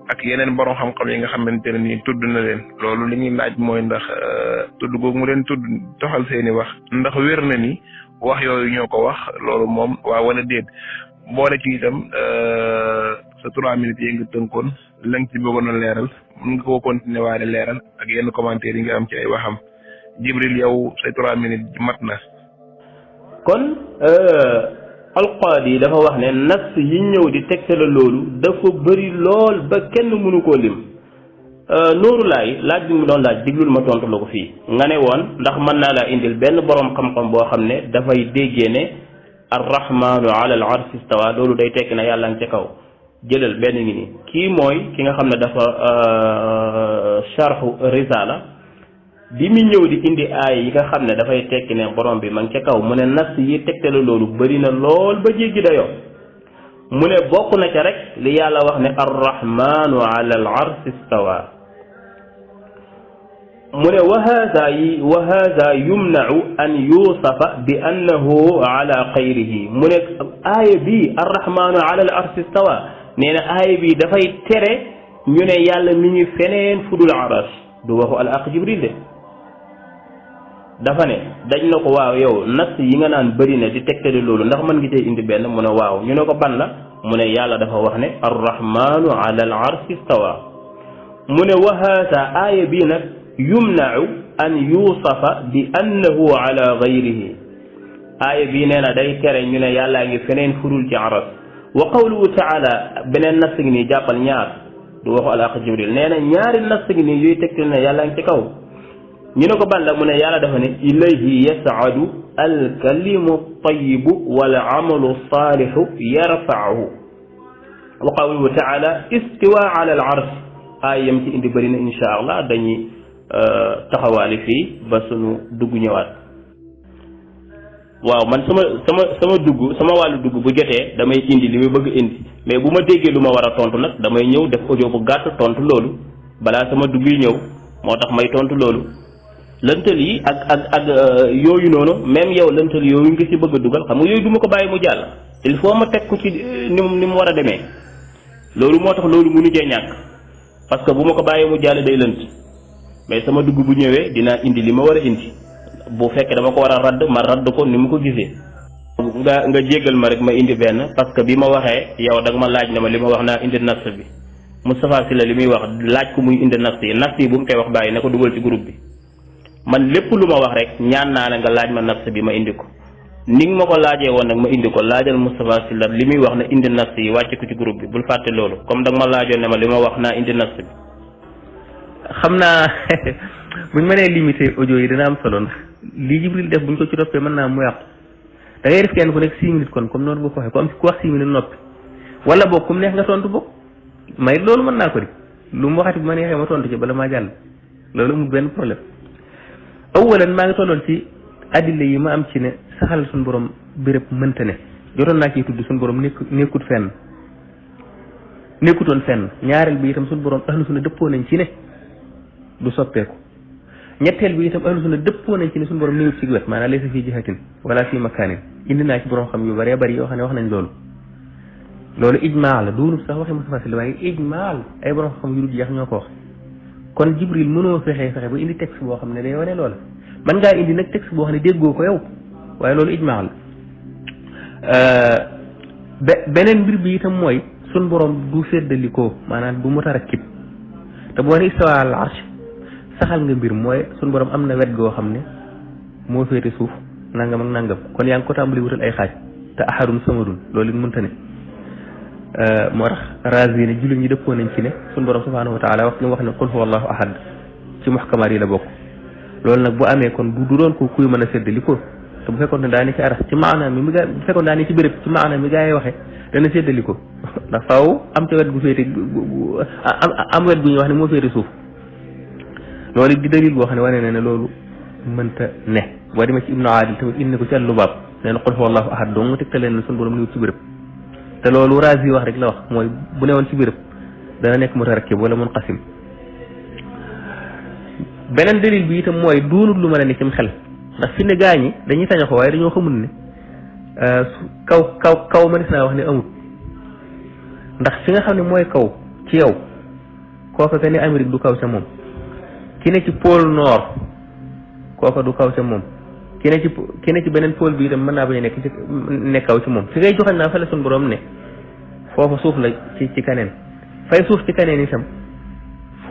ak yeneen borom xam-xam yi nga xamante ne nii tudd na leen loolu li ñuy laaj mooy ndax tudd googu mu leen tudd toxal seeni wax ndax wér na ni wax yooyu ñoo ko wax loolu moom waaw wala déet boole ci itam sa 3 minutes yi nga tënkoon la nga ci bëggoon a leeral mën nga koo continuer waale leeral ak yenn commentaire yi nga am ci ay waxam Jibril yow say 3 minutes mat na. kon alqaadi dafa wax ne nas yi ñëw di tegtale loolu dafa bëri lool ba kenn mënu koo lim Nooru laaj bi mu doon laaj diglul ma tontu la ko fii nga ne woon ndax mën naa laa indil benn borom xam-xam boo xam ne dafay déggee ne arrahmanu ala al arsi istawa loolu day tekki na yàlla nga ca kaw jëlal benn ngi nii kii mooy ki nga xam ne dafa sharhu risala bi mu ñëw di indi aay yi nga xam ne dafay tekki ne borom bi ma ngi ca kaw mu ne nas yi tegtale loolu bëri na lool ba jéggi dayoo mu ne bokk na ca rek li yàlla wax ne arrahmanu ala al arsi istawa mu ne wa hada yumnau an yusafa bi annahu ala xayrihi mu ne aaya bi arrahmanu ala al arsi istawa nee na aaya bi dafay tere ñu ne yàlla mi ngi feneen fudul aras du waxu al aq Jibril de dafa ne dañ na ko waaw yow nas yi nga naan bëri na di tegtale loolu ndax mën nga cee indi benn mu ne waaw ñu ne ko ban la mu ne yàlla dafa wax ne arrahmanu ala al arsi istawa mu ne wa hada aaya bi nag yumnau an yusafa bi annahu ala gayrihi aaya bii nee na day tere ñu ne yàllaa ngi feneen furul ci aras wa qawluhu taala beneen nas ngi nii jàppal ñaar du waxu al aq Jibril nee na ñaari nas ngi nii yooyu tegtal ne yàllaa ngi ci kaw ñu ne ko ban la mu ne yàlla dafa ne ilayhi yas'adu alkalimu tayibu wal amalu salihu yarfa'uhu wa qawluhu taala istiwa ala al ars aaya yam ci indi bëri na insha allah dañuy taxawaali fii ba sunu dugg ñëwaat waaw man sama dugg sama wàllu dugg bu jotee damay indi li muy bëgg indi mais bu ma déggee lu ma war a tontu nag damay ñëw def audio bu gàtt tontu loolu balaa sama dugg yi ñëw moo tax may tontu loolu lëntal yi ak yooyu noonu même yow lëntal yooyu nga ci bëgg a dugal xam nga yooyu du ma ko bàyyi mu jàll il faut ma teg ko ci ni mu war a demee loolu moo tax loolu mënu cee ñàkk parce que bu ma ko bàyyi mu jàll day lënt mais sama dugg bu ñëwee dinaa indi li ma war a indi bu fekkee dama ko war a radd ma radd ko ni mu ko gisee nga jéggal ma rek ma indi benn parce que bi ma waxee yow da nga ma laaj ne ma li ma wax naa indi nas bi Moustapha Sylla li muy wax laaj ko muy indi nas yi bu mu koy wax bàyyi ne ko dugal ci groupe bi man lépp lu ma wax rek ñaan naa ne nga laaj ma nas bi ma indi ko ni nga ma ko laajee woon nag ma indi ko laajal Moustapha Sylla li muy wax na indi nas yi wàcce ko ci groupe bi bul fàtte loolu comme da nga ma laajoon ne ma li ma wax naa indi nas bi. xam naa buñ mënee limité audio yi dina am solo ndax lii Jibril def buñ ko ci toppee mën naa mu yàqu da ngay def kenn ku nekk 6 minutes kon comme noonu nga ko waxee ku am ku wax 6 minutes noppi wala boog ku mu neex nga tontu boog may loolu mën naa ko di lu mu waxati bu ma neexee ma tontu ci bala maa jàll loolu amul benn problème. awalan maa ngi tolloon ci adilla yi ma am ci ne saxal suñu borom béréb mënta ne jotoon naa ciy tudd suñu borom nekkutoon fenn ñaareel bi itam suñu borom ahlu sunna dëppoo nañ ci ne du soppeeku ñetteel bi itam ahlu sunna dëppoo nañ ci ne suñu borom néewut ci wet maanaam laysa fii jihatin wala fii makaanin indi naa ci borom xam yu bëree bëri yoo xam ne wax nañ loolu ijmaa la doonul sax waxi Moustapha Sylla waaye ijmaa la ay borom xam yu dul jeex ñoo ko wax kon Jibril mënoo fexe ba indi texte boo xam ne day wane loola man ngaa indi nag texte boo xam ne déggoo ko yow waaye loolu ijmaa la beneen mbir bi itam mooy suñ borom du séddalikoo maanaam du mutarakkib te boo ne istawa al arsh saxal nga mbir mooy suñ borom am na wet goo xam ne moo féete suuf nangam ak nangam kon yaa ngi ko tàmbali wutal ay xaaj te ahadun samadun loolu it mënta ne moo tax razi ne jullit ñi dëppoo nañ ci ne suñ borom subhanahu wa taala wax li mu wax ne qul huwa allahu ahad ci muhkamaat yi la bokk loolu nag bu amee kon du doon ko kuy mën a séddalikoo te bu fekkoon ne daa ne ci aras ci maanaam mi gaa bu fekkoon daa ne ci béréb ci maanaam mi gaa yi waxee dana séddalikoo ndax faaw am te wet gu féete am wet gu ñuy wax ne moo féete suuf loolu di dalil boo xam ne wane na ne loolu mënta ne boo demee ci ibnu aadil tamit indi ko ci àllubaab nee na qul huwa allahu ahad dong tegtaleen ne suñu borom niwut ci béréb te loolu razi wax rek la wax mooy bu newoon ci béréb dana nekk mutarakkib wala munqasim beneen dalil bi itam mooy doonul lu mën a ne cim xel ndax fi ne gaa ñi dañuy tañaxoo waaye dañoo xamul ne kaw mënees naa wax ne amut ndax fi nga xam ne mooy kaw ci yow kooka ka ne Amérique du kaw ca moom ki ne ci pôle nord kooka du kaw ca moom ki ne ci beneen pôle bi itam mën naa bañ a nekk kaw ci moom fi ngay joxañ naa fa la suñu borom ne foofa suuf la ci kaneen fay suuf ci kaneen itam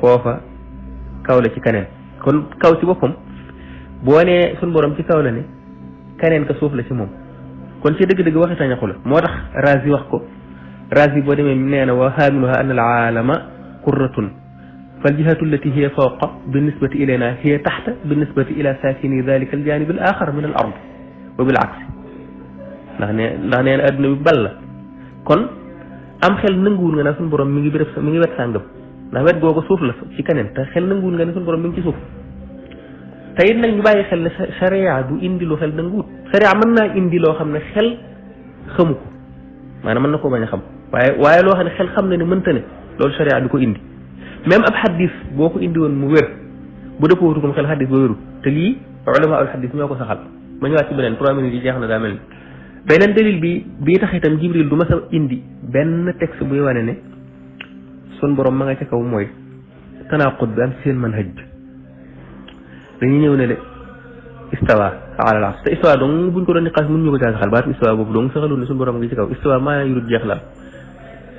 foofa kaw la ci kaneen kon kaw ci boppam boo nee suñu borom ci kaw la ne kaneen ka suuf la ci moom kon ci dëgg-dëgg waxi tañaxu la moo tax razi wax ko razi boo demee nee na wa haamiluha an al aalama qurratun fal jihatu allati hiya fawqa binisbati ilayna hiya taxta binisbati ila saakini dalika al janib al axar min al ard wa bil aks ndax nee na adduna bi bal la kon am xel nanguwul nga ne suñu borom mi ngi wet sàngam ndax wet googu suuf la ci keneen te xel nanguwul nga ne suñu borom mi ngi ci suuf te it nag ñu bàyyi xel ne sharia du indi lu xel nanguwut sharia mën naa indi loo xam ne xel xamu ko maanaam mën na koo bañ a xam waaye loo xam ne xel xam na ne mënta ne loolu sharia du ko indi même ab xaddis boo ko indi woon mu wér bu dëppoo wutu ko xel xaddis ba wéru te lii ulama al xaddis ñoo ko saxal ma ñëwaat ci beneen 3 minutes yi jeex na daa mel ni beneen dalil bi tax itam Jibril du ma sa indi benn texte buy wane ne sun borom ma nga ca kaw mooy tanaqud bi am ci seen manhaj dañuy ñëw ne de istawa ala al-arsh te istawa dong buñ ko doon niqaas mën ñu ko caa saxal baatu istawa boobu dong saxalul ne suñu borom ngi ci kaw istawa maa yurut jeex la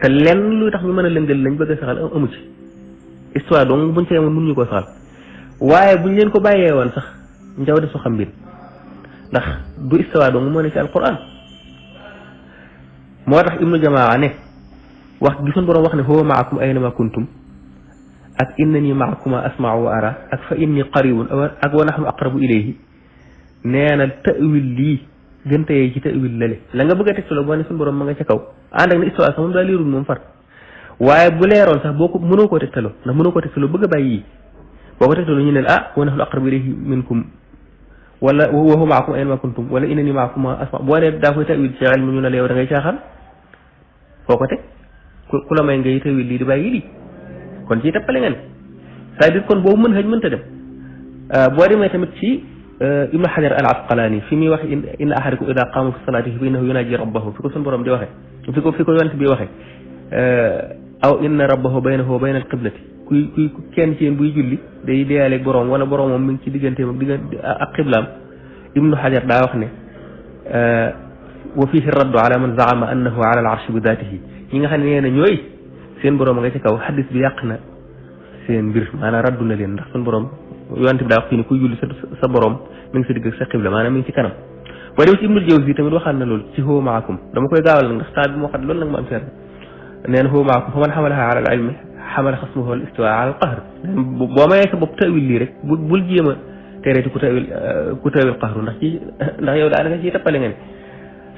te lenn lu tax ñu mën a lëngal lañ bëgg a saxal amu ci istawa dong buñ ci yemoon mën ñu ko saxal waaye buñ leen ko bàyyee woon sax njaw de su xam mbir ndax du istawa dong moo ne ci alquran moo tax ibnu jamaa ne wax gi suñu borom wax ne huwa maakum aynama kuntum ak innani maakuma asma'u wa ara ak fa inni qaribun ak wa nahnu aqrabu ilayhi nee na ta'wil lii gën tayee ci ta'wil lale la nga bëgg a tegtaloo boo ne suñu borom ma nga ca kaw ànd ak ne histoire sax moom daa leerul moom far waaye bu leeroon sax boo ko mënoo koo tegtaloo ndax mënoo koo tegtaloo bëgg a bàyyi yi boo ko tegtaloo ñu ne ah wa nahnu aqrabu ilayhi minkum wala wa huwa maakum aynama kuntum wala innani maakuma asma boo ne daa koy ta'wil ci ilmu ñu ne la yow da ngay caaxaan foo ko teg ku la may ngay ta'wil lii di bàyyi lii kon ci tappale ngeen c'est-à-dire kon boobu mën xëj mënta dem boo demee tamit ci ibnu xajar al asqalaani fi muy wax inna ahadakum ida qaama fi salaatihi fa innahu yunaaji rabbahu fi ko suñu borom di waxee fi ko yonent bi waxee aw inna rabbahu baynahu wa bayna al qiblati kuy kenn ci yéen buy julli day deyaaleeg borom wala borom moom mi ngi ci digganteem ak qiblaam ibnu xajar daa wax ne wa fihi raddu ala man zaama annahu ala al arshi bi daatihi ñi nga xam ne nee na ñooy seen borom nga ci kaw xadis bi yàq na seen mbir maanaam raddu na leen ndax suñu borom yonent bi daa wax fii ne kuy julli sa borom mi ngi sa digg ak sa xibla maanaam mi ngi ci kanam boo demee ci Ibnul Jawzi tamit waxal na loolu ci huwa maakum dama koy gaawal nag ndax temps bi moo xam loolu nag ma am seer nee na huwa maakum fa man xamalaha ala al ilmi xamala xasmuhu al istiwa ala al qahr boo mayee sa bopp tawil lii rek bul jéem a tereeti ku tawil qahru ndax yow daanaka ciy tappale nga ne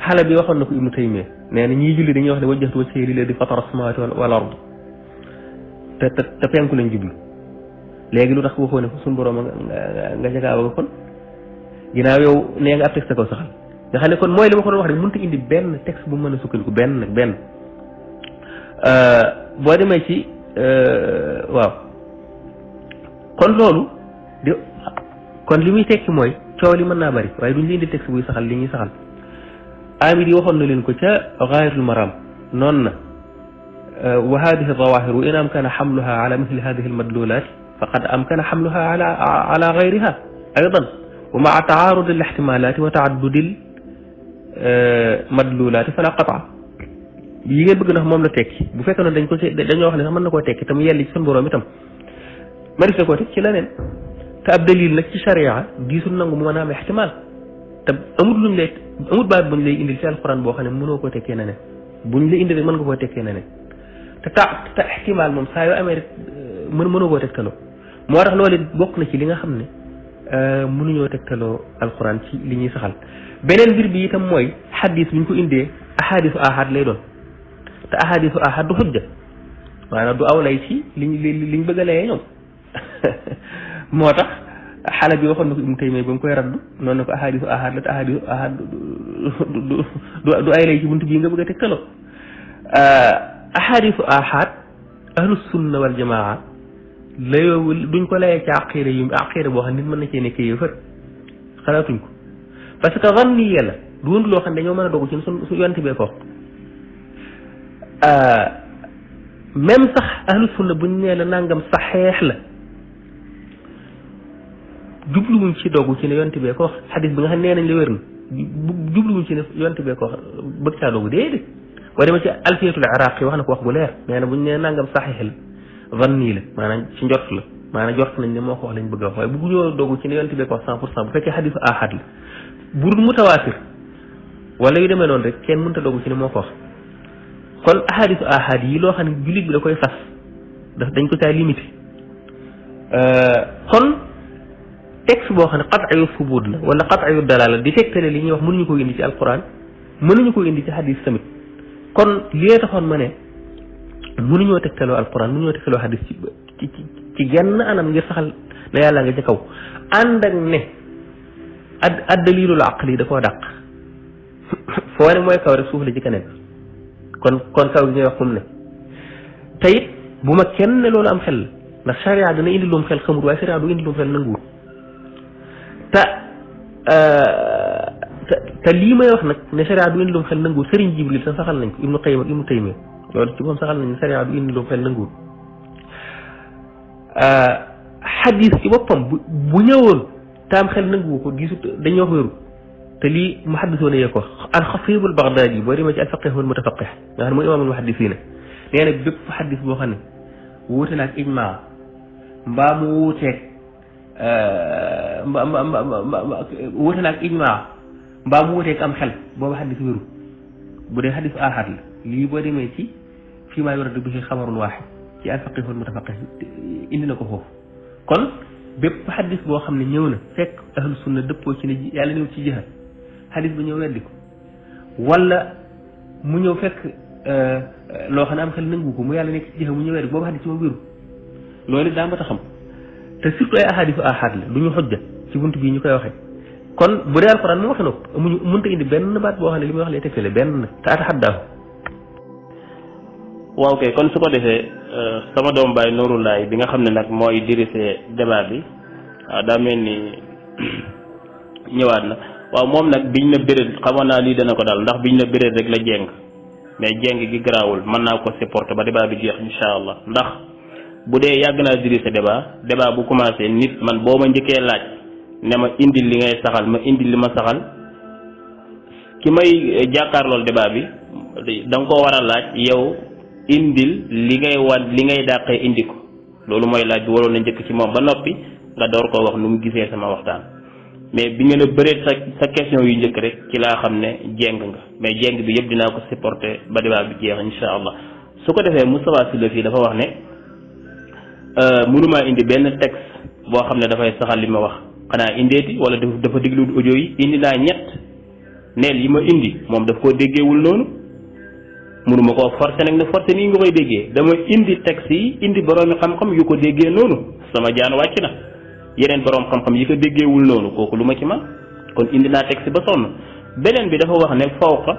xale bi waxoon na ko Ibnu Taymiya nee na ñiy julli dañuy wax ne wajjahtu wajhiya lilladi fatara samawati wal ard te penku lañ jublu léegi lu tax waxoo ne ko suñu borom nga jagaawa nga kon ginnaaw yow nee nga ab texte ko saxal nga xam ne kon mooy li ma ko doon wax rek mënut a indi benn texte bu mën a sukkandiku benn boo demee ci waaw kon loolu di kon li muy tekki mooy coow li mën naa bari waaye duñ li indi texte buy saxal li ñuy saxal amir yi waxoon na leen ko ca Gaayatul Maraam noonu na wa hadihi zawahir wa in amkana xamluha ala mithli hadihi almadlulat faqad amkana xamluha ala gayriha aydan wa maa taarudi alihtimalat wa taaddudi almadlulat fala qataa yi ngeen bëgg ndax moom la tekki bu fekkee ne dañoo wax ne sax mën na koo tekki tam yelli ci seen borom itam maris na koo tekki ci leneen te ab dalil nag ci charia gisul nangu mu mën a am ihtimal te amut baat buñ lay indil ci alquran boo xam ne mënoo koo tekkee neneen buñ la indil rek mën nga koo tekkee neneen te ihtimal moom saa yoo amee rek mënoo koo tegtaloo moo tax loolu bokk na ci li nga xam ne mënuñoo tegtaloo alquran ci li ñuy saxal beneen mbir bi itam mooy xadis buñ ko indee ahadisu ahad lay doon te ahadisu ahad du xujja maanaam du aw lay ci liñ bëgg a layee ñoom moo tax xale bi waxoon na ko Ibnu Taymiya ba mu koy raddu noonu na ko ahadisu ahad la te ahadisu ahad du ay lay ci buntu bii nga bëgg a tegtaloo ahadisu ahad ahlu sunna wal jamaa layoo duñ ko layee ci aqida boo xam nit mën na cee nekk yéefar xalaatuñ ko parce que zanniya la du wund loo xam ne dañoo mën a dogu ci su yonent bee ko même sax ahlu sunna buñ nee la nangam saxeex la jubluwuñ ci dogu ci ne yonent bee ko wax xadis bi nga xam ne nee nañ la wér na jubluwuñ ci ne yonent bee ko wax bëgg caa dogu déedéet boo demee ci alfiyatul iraqi wax na ko wax bu leer nee na buñ nee nangam saxeex la zanni la maanaam ci njort la maanaam jort nañ ne moo ko wax lañ bëgg a wax waaye bëgguñoo dogu ci ne yonent bee ko wax 100% bu fekkee xadisu ahad la bu dul mutawaatir wala yu demee noonu rek kenn mënut a dogu ci ne moo ko wax kon ahadisu ahad yi loo xam ne jullit bi da koy fas dañ ko caa limité kon texte boo xam ne qat'iyu subut la wala qat'iyu dalala di tegtale li ñuy wax mënuñu ko indi ci alquran mënuñu ko indi ci hadis tamit kon li taxoon ma ne mënuñoo tegtaloo alquran mënuñoo tegtaloo hadis ci genn anam ngir saxal ne yàlla nga ca kaw ànd ak ne ad dalilul aqli da koo dàq foo ne mooy kaw rek suuf la ci keneen kon kaw gi ngay wax kum ne te it bu ma kenn ne loolu am xel ndax charia dana indi lum xel xamul waaye charia du indi lum xel nanguwul te lii may wax nag ne charia du indi lum xel nanguwul Serigne Jibril sax saxal nañ ko Ibnu Qayyim ak Ibnu Taymiya loolu ci moom saxal nañ ne charia du indi lum xel nanguwul xadis ci boppam bu ñëwoon taam xel nanguwu ko gisut dañuy wax wéru te lii muhaddisoon yee ko al-Xatiib al-Bagdaadi boo demee ci al-Faqiih wal Mutafaqih nga xam ne mooy imaamul muhaddisiina nee na bépp xaddis boo xam ne wuute na ak ijmaa mbaa mu wuuteeg wuute na ak ijmaa mbaa mu wuuteeg am xel boobu xaddis wéru bu dee xaddis ahad la lii boo demee ci fii maa yuradu bihi xabarun waaxid ci al-Faqiih wal Mutafaqih indi na ko foofu kon bépp xaddis boo xam ne ñëw na fekk ahlu sunna dëppoo ci ne yàlla ñëw ci jihaad xadis ba ñëw weddi ko wala mu ñëw fekk loo xam ne am xel nangu ko mu yàlla nekk ci jihaad mu ñëw weddi ko boobu xadis ci moom wéru loolu daa mën a xam te surtout ay ahadisu ahad la du ñu xujja ci bunt bii ñu koy waxee kon bu dee alxuraan mu waxe na ko amuñu mënta indi benn baat boo xam ne li muy wax lay tegtale benn te ataxaddaahu waaw kay kon su ko defee sama doom baay Nurullaay bi nga xam ne nag mooy dirigé débat bi waaw daa mel ni ñëwaat na waaw moom nag biñ na béréb xamoon naa lii dana ko dal ndax biñ na béréb rek la jéng mais jéng gi garaawul mën naa ko supporter ba débat bi jeex insha allah ndax bu dee yàgg naa dirigé débat bu commencé nit man boo ma njëkkee laaj ne ma indil li ngay saxal ma indil li ma saxal ki may jàkkaarlool débat bi da nga ko war a laaj yow indil li ngay dàqee indi ko loolu mooy laaj bi waroon na njëkk ci moom ba noppi nga door koo wax nu mu gisee sama waxtaan mais bi nga ne bëreet sa question yu njëkk rek ci laa xam ne jéng nga mais jéng bi yëpp dinaa ko supporter ba débat bi jeex insha allah su ko defee Moustapha Sylla fii dafa wax ne mënumaa indi benn texte boo xam ne dafay saxal li ma wax xanaa indeeti wala dafa diglu audio yi indi naa ñett neel yi ma indi moom daf koo déggeewul noonu mënuma koo forcé nag ne forcé nii nga koy déggee dama indi texte yi indi boroomi xam-xam yu ko déggee noonu sama jaan wàcc na yeneen boroom xam-xam yi ko déggeewul noonu kooku lu ma ci man kon indi naa texte ba sonn beneen bi dafa wax ne fawqa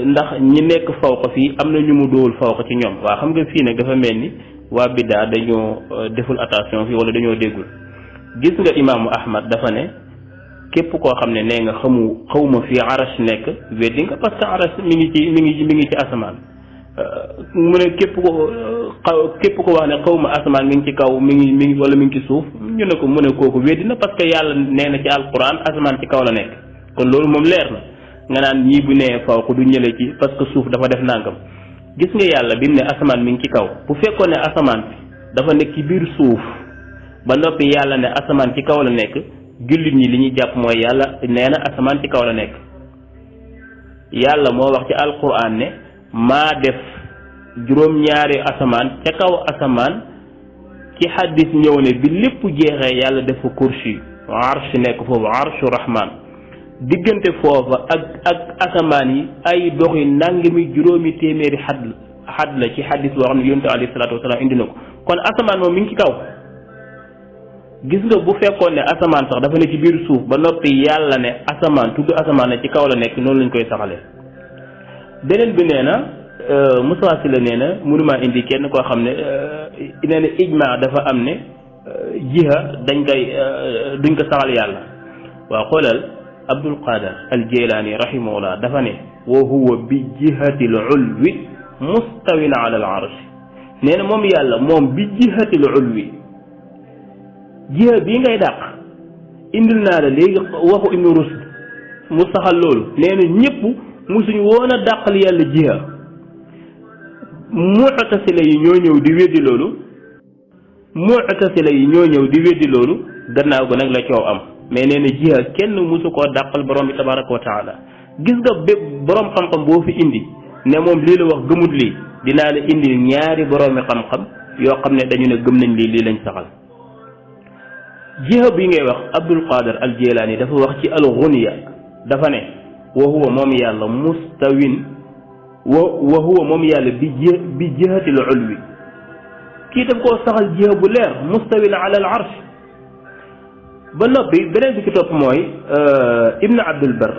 ndax ñi nekk fawqa fii am na ñu mu dóol fawqa ci ñoom waa xam nga fii nag dafa mel ni waa biddaa dañoo deful attention fii wala dañoo déggul gis nga imaamu Ahmad dafa ne képp koo xam ne nee nga xawma fii arash nekk weddi nga parce que arash mi ngi ci asamaan mu ne képp ko wax ne xawma asamaan mi ngi ci kaw mi ngi wala mi ngi ci suuf ñu ne ko mu ne kooku weddi na parce que yàlla nee na ci alquran asamaan ci kaw la nekk kon loolu moom leer na nga naan ñii bu nee faw ko du ñële ci parce que suuf dafa def nangam gis nga yàlla bi mu ne asamaan mi ngi ci kaw bu fekkoon ne asamaan bi dafa nekk ci biir suuf ba noppi yàlla ne asamaan ci kaw la nekk jullit ñi li ñuy jàpp mooy yàlla nee na asamaan ci kaw la nekk yàlla moo wax ci alquran ne maa def juróom-ñaari asamaan ca kaw asamaan ci xaddis ñëw ne bi lépp jeexee yàlla def ko kursi arsh nekk foofu arshu rahman diggante foofa ak asamaan yi ay doxi nangami juróomi téeméeri xadd la ci xaddis boo xam ne yonent alayhi salaatu wasalaam indi na ko kon asamaan moom mi ngi ci kaw gis nga bu fekkoon ne asamaan sax dafa ne ci biir suuf ba noppi yàlla ne asamaan tudd asamaan ne ci kaw la nekk noonu lañ koy saxalee beneen bi nee na Moustapha Sylla nee na mënumaa indi kenn koo xam ne nee na ijma dafa am ne jiha duñ ko saxal yàlla waaw xoolal Abdul Qadir al Jilani rahimahullah dafa ne wa huwa bi jihati l ulwi mustawin ala al arsh nee na moom yàlla moom bi jihati l ulwi jiha bii ngay dàq indil naa la léegi waxu Ibnu Rushd mu saxal loolu nee na ñëpp musuñu woon a dàqal yàlla jiha mu'tasila yi ñoo ñëw di weddi loolu gannaaw ko nag la coow am mais nee na jiha kenn musu koo dàqal borom bi tabaraka wa taala gis nga bépp borom xam-xam boo fi indi ne moom lii la wax gëmut lii dinaa la indi ñaari boroomi xam-xam yoo xam ne dañu ne gëm nañ lii lañ saxal jiha bi ngay wax Abdul Qadir al Jilani dafa wax ci al Ghunya dafa ne wa huwa moom yàlla mustawin wa huwa moom yàlla bi jihatil ulwi kii daf koo saxal jiha bu leer mustawin ala al arsh ba noppi beneen bi ci topp mooy Ibn Abdul Barr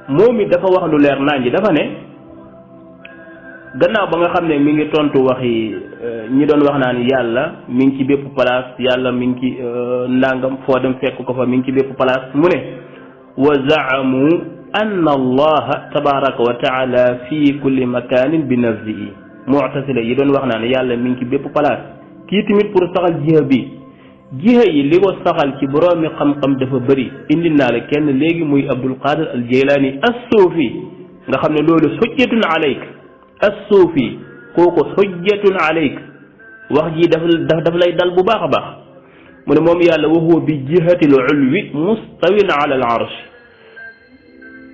moom it dafa wax lu leer naan ji dafa ne gannaaw ba nga xam ne mi ngi tontu waxi ñi doon wax naan yàlla mi ngi ci bépp place yàlla mi ngi ci ndàngam foo dem fekk ko fa mi ngi ci bépp place mu ne wa zaamu anna allaha tabaraka wa taala fi kulli makanin bi nafsihi mu'tasila yi doon wax naan yàlla mi ngi ci bépp place kii tamit pour saxal jiha bi jiha yi li ko saxal ci boroomi xam-xam dafa bëri indi naa la kenn léegi muy Abdul Qadir al Jilani as-Sufi nga xam ne loolu hujjatun alayk as-Sufi kooku hujjatun alayk wax ji daf lay dal bu baax a baax mu ne moom yàlla wa huwa bi jihatil ulwi mustawin ala al arsh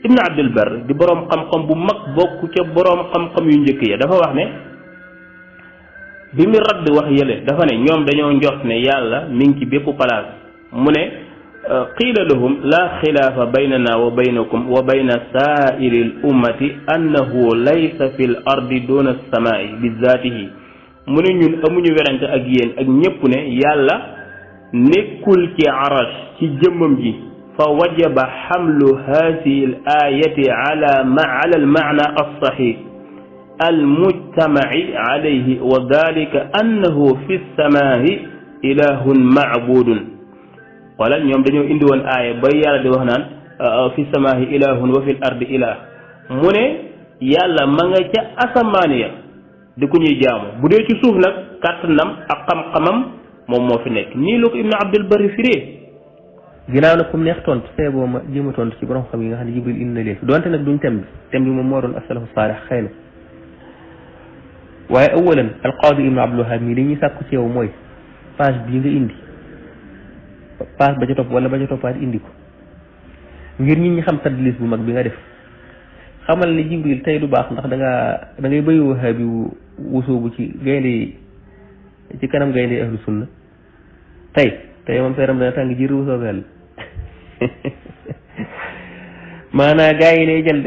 Ibn Abdul Barr di boroom xam-xam bu mag bokk ca boroom xam-xam yu njëkk ya dafa wax ne bi mu radd wax yële dafa ne ñoom dañoo njort ne yàlla mi ngi ci bépp place mu ne qiila lahum la xilaafa baynana wa baynakum wa bayna saairi l ummati annahu laysa fi l ardi duna alsamaai bi zaatihi mu ne ñun amuñu werante ak yéen ak ñépp ne yàlla nekkul ci arash ci jëmmam ji fa wajaba xamlu haadihi l ayati ala al maana alsaxix almujtamaci alayhi wa dalika annahu fi lsamaahi ilahun macbudun wala ñoom dañoo indi woon aaya ba yàlla di wax naan fi samaahi ilahun wa fil ardi ilah mu ne yàlla ma nga ca asamaan ya di ku ñuy jaamu bu dee ci suuf nag kàttanam ak xam-xamam moom moo fi nekk nii la ko Ibn Abdul Barri firee ginnaaw nag comme neex tontu see boo ma jéem a tontu ci borom xam yi nga xam ne Jibril indi na leen donte nag duñ thème bi moom moo doon asalafu saalih xëy na waaye awalan alqaadi ibnu Abdul Wahab mii li ñuy sàkku ci yow mooy page bii nga indi page ba ca topp wala ba ca toppaat indi ko ngir nit ñi xam tadlis bu mag bi nga def xamal ne Jibril tey du baax ndax da ngay bëy Wahab bi wusoobu ci gaynde ci kanam gaynde ahlu sunna tey moom seeram dana tàng jir wu soobee yàlla maanaam gars yi lay jël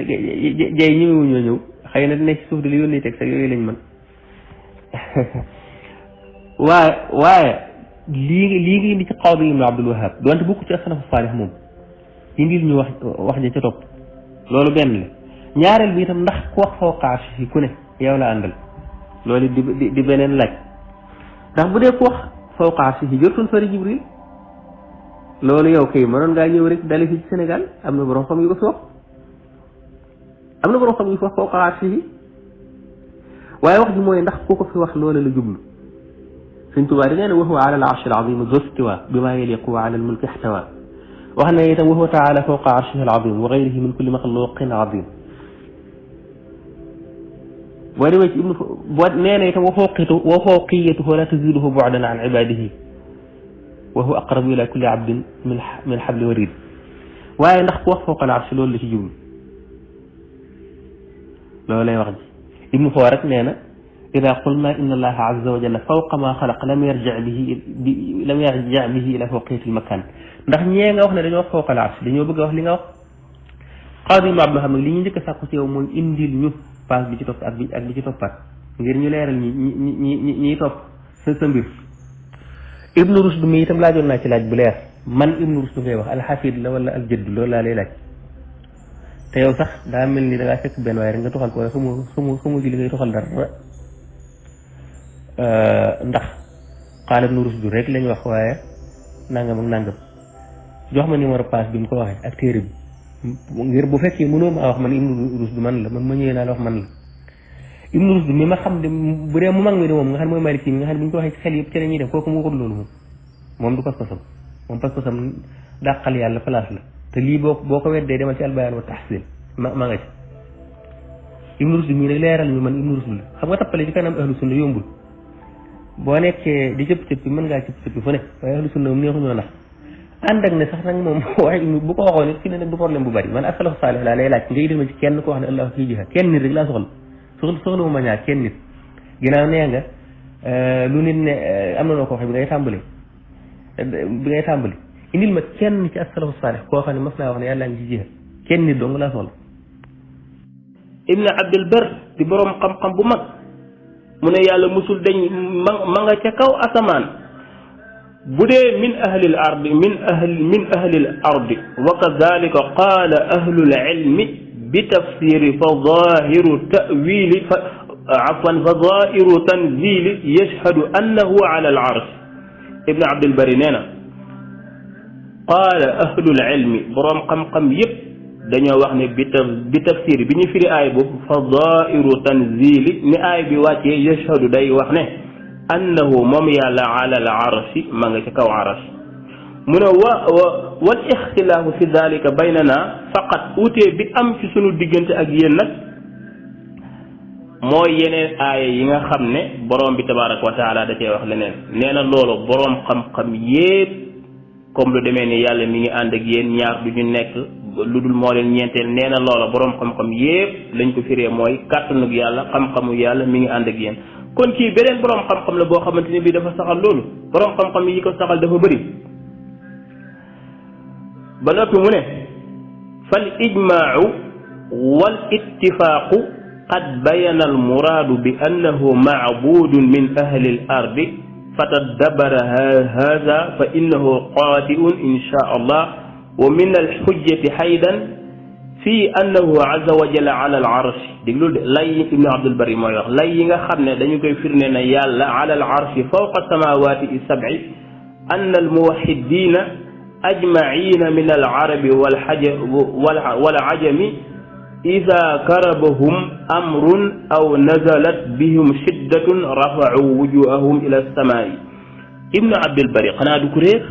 jay ñëwewu ñoo ñëw xëy na dina ci suuf di li yónnee teg sax yooyu lañ mën waaye lii nga indi ci Qaadi ibnu Abdul Wahab donte bokku ci as-salafu saalih moom indil ñu wax ja ca topp loolu benn la ñaareel bi itam ndax ku wax fawqa arshihi ku ne yow la àndal loolu di beneen laaj ndax bu dee ku wax fawqa arshihi jotoon sori Jibril loolu yow kay mënoon ngaa ñëw rek dale fi ci Sénégal am na borom xam yu ko fi wax am na borom xam yu ko wax fawqa arshihi waaye wax ji mooy ndax ku ko fi wax loola la jublu Sëñ Tuubaa nee na wa huwa ala al-arshi al-azim zu istiwa bima yaliqu wa ala al-mulki ihtawa wax na itam wa huwa taala fawqa arshihi al-azim wa ghayrihi min kulli maxluqin azim boo demee ci boo nee na itam wa fawqiyatuhu la taziduhu bu'dan an ibadihi wa huwa aqrabu ila kulli abdin min habli warid waaye ndax ku wax fawqa al-arshi loolu la ci jublu loolu lay wax ji Ibnu Faw rek nee na ida qulna inna allaha azza wa jalla fawqa ma xalaq lam yarja bihi ila fawqiyati al-makan ndax ñee nga wax ne dañoo wax fawqa al-arsh dañoo bëgg a wax li nga wax Qaadi ibnu Abdul Wahab li ñu njëkk a sàkku ci yow mooy indil ñu paas bi ci topp ak bi ci toppaat ngir ñu leeral ñi topp sa mbir Ibnu Rushd mi itam laajoon naa ci laaj bu leer man Ibnu Rushd ngay wax alxafid la wala aljadd loolu laa lay laaj te yow sax daa mel ni da ngaa fekk benn waaye rek nga toxal ko waaye xamu ci li ngay toxal dara ndax qaala Ibnu Rushd rek lañ wax waaye nangam ak nangam jox ma numéro paas bi mu ko waxee ak téere bi ngir bu fekkee mënoo maa wax man Ibnu Rushd man la man ma ñëwee naa la wax man la Ibnu Rushd mi ma xam de bu dee mu mag mi de moom nga xam ne mooy Maliki mi nga xam ne bu ñu ko waxee ci xel yëpp ci la ñuy def kooku mu waxul loolu moom du pas-pasam moom pas-pasam dàqal yàlla place la te lii boo ko weddee demal ci albayaan wa tahsil ma nga ci Ibnu Rushd mii nag leeral ñu man Ibnu Rushd la xam nga tappale ci kanam ahlu sunna yombul boo nekkee di cëpp-cëpp mën ngaa cëpp-cëpp fu ne waaye ahlu sunna moom neexuñoo nax ànd ak ne sax nag moom waaye bu ko waxoon it fi ne nag du problème bu bari man as-salafu saalih laa lay laaj ngay dema ci kenn ko wax ne allah fii jihaad kenn nit rek laa soxla wu ma ñaar kenn nit ginnaaw nee nga lu nit ne am na noo ko waxee bi ngay tàmbali indil ma kenn ci as-salafu saalih koo xam ne mas naa wax ne yàlla ngi ci jihaad kenn nit dong laa soxla Ibn Abdul Barr di boroom xam-xam bu mag mu ne yàlla musul dañ ma nga ca kaw asamaan bu dee min ahli al ardi min ahli al ardi wa kadhalika qaala ahlu al ilmi bi tafsiri fa zahiru ta'wili fa zahiru tanzili yashhadu annahu ala al arsh Ibn Abdul Barr nee na qaala ahlu al ilmi boroom xam-xam yépp dañoo wax ne bi tafsir bi ñu firi aay boobu fa zairu tanzili ni aay bi wàccee yashhadu day wax ne annahu moom yàlla ala al arshi ma nga ci kaw arsh mu ne wal ixtilaafu fi dalika baynana faqat utee bi am ci sunu diggante ak yéen nag mooy yeneen aaya yi nga xam ne borom bi tabaraka wa taala da cee wax leneen nee na loolu boroom xam-xam yépp comme lu demee ni yàlla mi ngi ànd ak yéen ñaar du ñu nekk lu dul moo leen ñeenteel nee na loola boroom xam-xam yépp lañ ko firee mooy kàttanug yàlla xam-xamu yàlla mi ngi ànd ak yéen kon kii beneen boroom xam-xam la boo xamante ni bii dafa saxal loolu boroom xam-xam yi ko saxal dafa bëri ba noppi mu ne fal ijmaau wal ittifaaqu qad bayana al muraadu bi annahu maabudun min ahli al ardi fatadabbara hada fa innahu qaati'un insha allah wa min alxujjati xaydan fii annahu azza wa jalla ala al arshi déglul de lay Ibnu Abdul Barri mooy wax lay yi nga xam ne dañu koy firnde ne yàlla ala al arshi fawqa samawati sab'i anna al muwahhidina ajmaina min al arabi wal ajami ida karabahum amrun aw nazalat bihim shiddatun rafa'u wujuhahum ila as-samaa'i Ibnu Abdul Barri xanaa du ko réer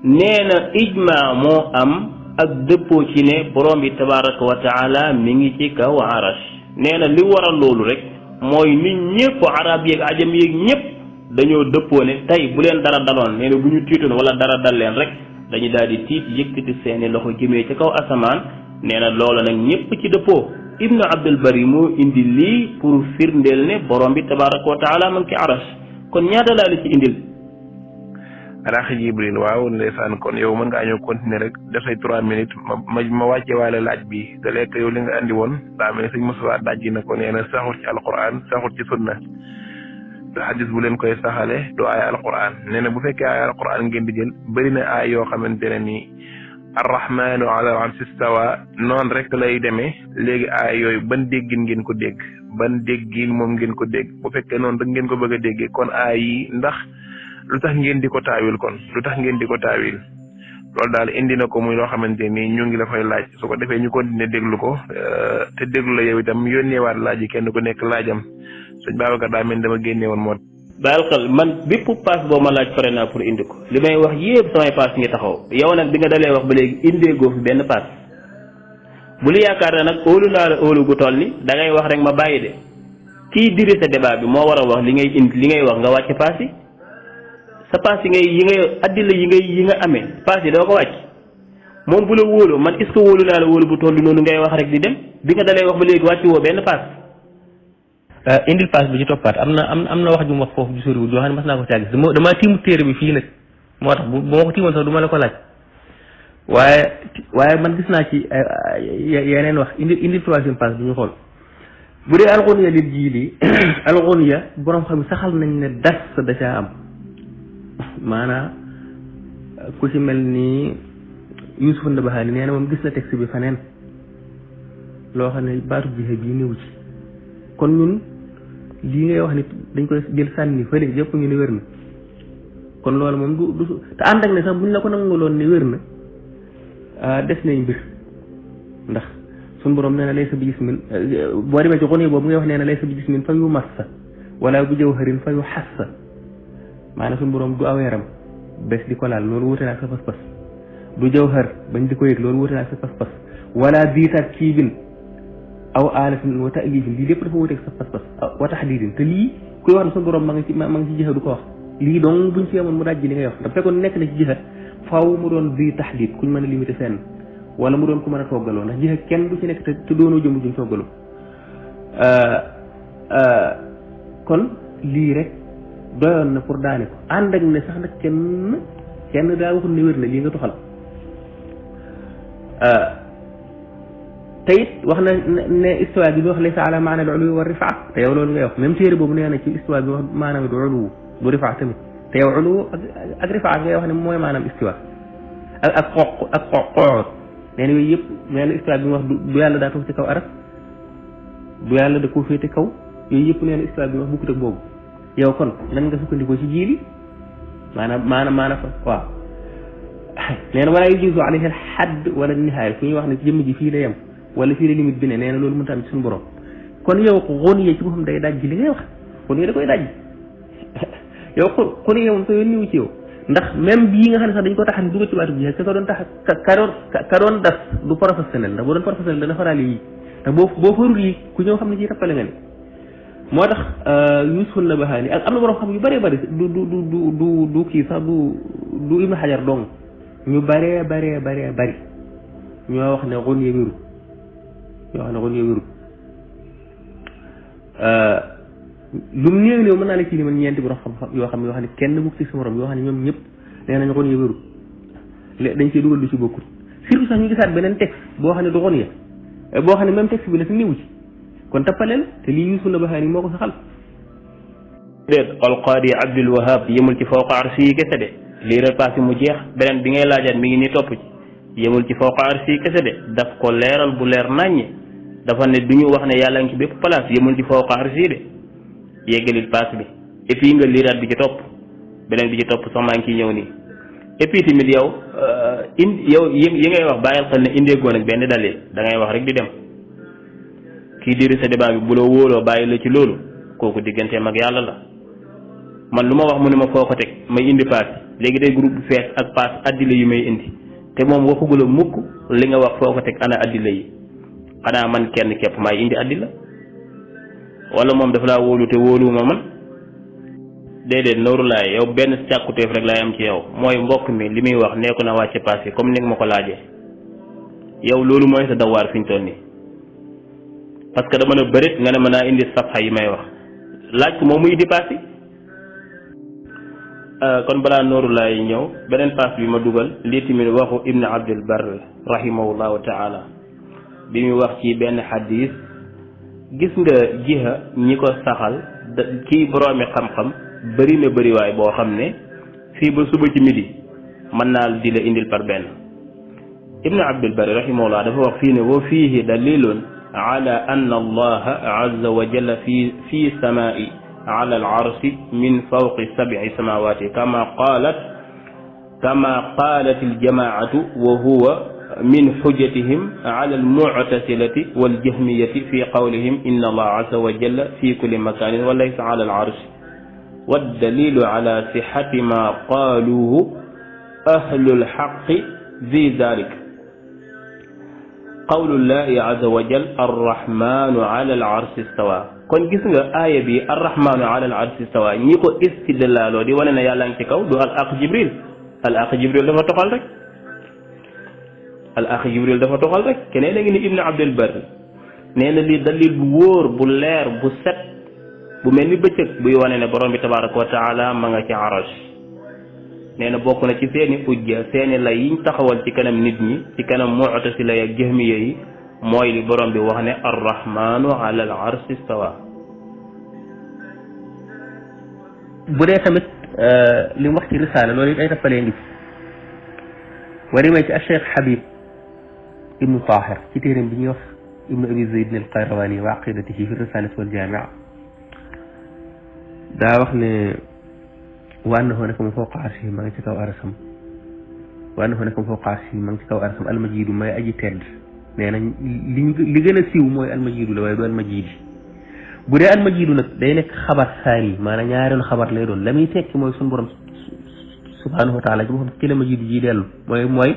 nee na ijma moo am ak dëppoo ci ne borom bi tabaraka wa taala mi ngi ci kaw arash nee na li waral loolu rek mooy nit ñëpp arab yeeg ajam yeeg ñëpp dañoo dëppoo ne tey bu leen dara daloon nee na bu ñu tiitoon wala dara dal leen rek dañu daal di tiit yëkkati seeni loxo jëmee ci kaw asamaan nee na loola nag ñëpp ci dëppoo ibnu abdul bari moo indi lii pour firndeel ne borom bi tabaraka wa taala man ki arash kon ñaata laa la ci indil alaaxi jibril waaw ndeysaan kon yow mën ngaa ñëw continuer rek def say 3 minutes ma wàcce waale laaj bi te lekk yow li nga andi woon daa mel ne sëñ Moustapha dajji na ko nee na saxul ci alquran saxul ci sunna te xadis bu leen koy saxale du ay alquran nee na bu fekkee ay alquran ngeen di jël bëri na ay yoo xamante ne nii arrahmanu ala al-arshi istawa noonu rek lay demee léegi ay yooyu ban déggin ngeen ko dégg ban déggin moom ngeen ko dégg bu fekkee noonu rek ngeen ko bëgg a déggee kon ay yi ndax lu tax ngeen di ko taawil kon lu tax ngeen di ko taawil loolu daal indi na ko muy loo xamante ni ñu ngi la fay laaj su ko defee ñu continuer déglu ko te déglu la yow itam yónneewaat laaj yi kenn ku nekk laajam sëñ Babacar daa mel dama génne woon moo baal xel man bépp paas boo ma laaj pare naa pour indi ko li may wax yëpp samay paas ngi taxaw yow nag bi nga dalee wax ba léegi indee goo fi benn paas bu lu yaakaar na nag óolu naa la óolu gu toll ni da ngay wax rek ma bàyyi de kii diri sa débat bi moo war a wax li ngay indi li ngay wax nga wàcc paas yi sa paas yi ngay addila yi nga amee paas yi doo ko wàcc moom bu la wóoloo man est-ce que wóolu naa la wóolu bu toll noonu ngay wax rek di dem bi nga dalee wax ba léegi wàcc woo benn paas indil paas bi ci toppaat am na wax ju mu wax foofu ju soriwul yoo xam ne mas naa ko caa gis damaa tiimu téere bi fii nag moo tax bu ma ko tiimoon sax du ma la ko laaj waaye man gis naa ci yeneen wax indil troisième paas bi ñu xool bu dee alxunya lil jiili alxunya borom xam saxal nañ ne das da caa am maanaam ku ci mel ni Yuusuf Ndabaxaani nee na moom gis na texte bi faneen loo xam ne baatu jixe bii néew ci kon ñun lii ngay wax ni dañ koy jël sànni fële yëpp ñu ne wér na kon loolu moom du te ànd ak ne sax buñ la ko nanguloon ne wér na des nañ mbir ndax suñu borom nee na laysa bi jismin boo demee ci xone boobu ngay wax nee na laysa bi jismin fa yu massa wala bu jawharin fa yu xassa maanaam suñu borom du aweeram bés di ko laal loolu wute naa ak sa pas-pas du jawhar bañ di ko yëg loolu wute naa ak sa pas-pas wala diitaat kiibin aw aalatin wa ta'lifin lii lépp dafa wuteeg sa pas-pas wa taxdiidin te lii kuy wax ne suñu borom ma ngi ci jixa du ko wax lii donc buñ ci yemoon mu dajji li ngay wax dafa fekkoon nekk na ci jixa faaw mu doon di taxdiid kuñ mën a limité fenn wala mu doon ku mën a toggaloo ndax jixa kenn du ci nekk te doonoo jëmb juñ toggaloo kon lii rek doyoon na pour daane ko ànd ak ne sax nag kenn daa waxul ne wér na lii nga toxal te it wax na ne histoire bi wax laysa ala maana al-ulu wa rifaa te yow loolu ngay wax même téere boobu nee na ci histoire bi wax maanaam du ulu du rifaa tamit te yow ulu ak rifaa ngay wax ne mooy maanaam histoire ak xoxoot nee na yooyu yëpp nee na histoire bi mu wax du yàlla daa toog ci kaw arab du yàlla da koo féete kaw yooyu yëpp nee na histoire bi wax bukkut ak boobu yow kon nan nga sukkandikoo ci jiili maanaam fa waaw nee na wala yujuzu alayhi al hadd wala nihaaya fu ñuy wax ne jëmm ji fii la yem wala fii la limite bi ne nee na loolu mënta am ci suñu borom kon yow xoniye ci boppam day dajji li ngay wax xoniye da koy dajji yow xoniye moom sa yoon niwu ci yow ndax même bii nga xam ne sax dañ ko tax ni dugal ci baatu bi ka doon tax ka doon das du professionnel ndax boo doon professionnel dana faraale yi ndax boo farul yi ku ñëw xam ne ci tappale nga ni moo tax Yuusuf Nabahaani ak am na borom xam yu bëree bëri du kii sax du Ibnu Hajar dong ñu bëree bëri ñoo wax ne xoniye wéru lu mu néew mën naa la ci limal ñeenti borom xam yoo xam ne kenn mukk ci sa morom yoo xam ne ñoom ñëpp nee nañ xoniye wéru dañ cee dugal du ci bokkul surtout sax ñu gisaat beneen texte boo xam ne du xoniye boo xam ne même texte bi la fi néewu ci kon tappaleel te lii Yuusuf Nabahaani moo ko saxal déet alqaadi Abdul Wahab yemul ci fawqa arsi yi kese de lii repassé mu jeex beneen bi ngay laajaat mi ngi nii topp ci yemul ci fawqa arsi yi kese de daf ko leeral bu leer naññe dafa ne du ñu wax ne yàlla ngi ci bépp place yemul ci fawqa arsi yi de yeggalil paas bi et puis nga liiraat bi ci topp beneen bi ci topp sax maa ngi ciy ñëw nii et puis tamit yow yi ngay wax bàyyil xel ne indeegoon ak benn dalil da ngay wax rek di dem kii diri sa débat bi bu la wóoloo bàyyi la ci loolu kooku digganteem ak yàlla la man lu ma wax mu ne ma foo ko teg may indi paas léegi day groupe bu fees ak paas addila yu may indi te moom waxugula mukk li nga wax foo ko teg ana addila yi xanaa man kenn képp maay indi addila wala moom dafa laa wóolu te wóoluwuma man déedéet nooru laay yow benn càkkutéef rek laay am ci yow mooy mbokk mi li muy wax nee ko na wàcce paas yi comme ni nga ma ko laajee yow loolu mooy sa dawaar fi ñu toll nii parce que dama ne bërit nga ne mën naa indi safxa yi may wax laaj ko moom muy indi paas yi kon balaa nooru laay ñëw beneen paas bi ma dugal lii tamit waxu ibn abdul bar rahimahullahu taala bi muy wax ci benn xadis gis nga jiha ñi ko saxal kii boroomi xam-xam bëri na bëri waay boo xam ne fii ba suba ci midi mën naa di la indil par benn ibn abdul bar rahimahullah dafa wax fii ne wa fiihi dalilun ala anna allaha azza wa jalla fi samaa'i على العرش من فوق 7 سماوات كما قالت الجماعة وهو من حجتهم على المعتزلة والجهمية في قولهم إن الله عز وجل في كل مكان وليس على العرش والدليل على صحة ما قالوه أهل الحق في ذلك قول الله عز وجل الرحمن على العرش استوى kon gis nga aaya bi arrahmanu ala al arshi stawa ñi ko istidlaaloo di wane ne yàlla ngi ci kaw du al akh jibril dafa toxal rek keneen a ngi ni ibnu abdul bar nee na lii dalil bu wóor bu leer bu set bu mel ni bëccëg buy wane ne borom bi tabaraka wa taala ma nga ci arash nee na bokk na ci seeni ujja seeni lay yiñ taxawal ci kanam nit ñi ci kanam mu'tasila ak jahmiya yi mooy li borom bi wax ne arrahmanu ala al arshi stawa bu dee tamit li mu wax ci risaala loolu it ay tappalee ngi wari may ci Cheikh Habib ibnu Tahir ci téeréem bi ñuy wax ibnu abi zayd al qayrawani wa aqidatihi fi risalati wal jamia daa wax ne wa annahu naka mu fawqa arshi ma ngi ci kaw arasam wa annahu naka mu fawqa arshi ma ngi ci kaw arasam almajidu may aji tedd nee na li gën a siiw mooy almajidu la waaye du almajidi bu dee almajidu nag day nekk xabar saani maanaam ñaareelu xabar lay doon la muy tekki mooy suñu borom subhanahu wa taala ci boppam ci la majidu ji dellu mooy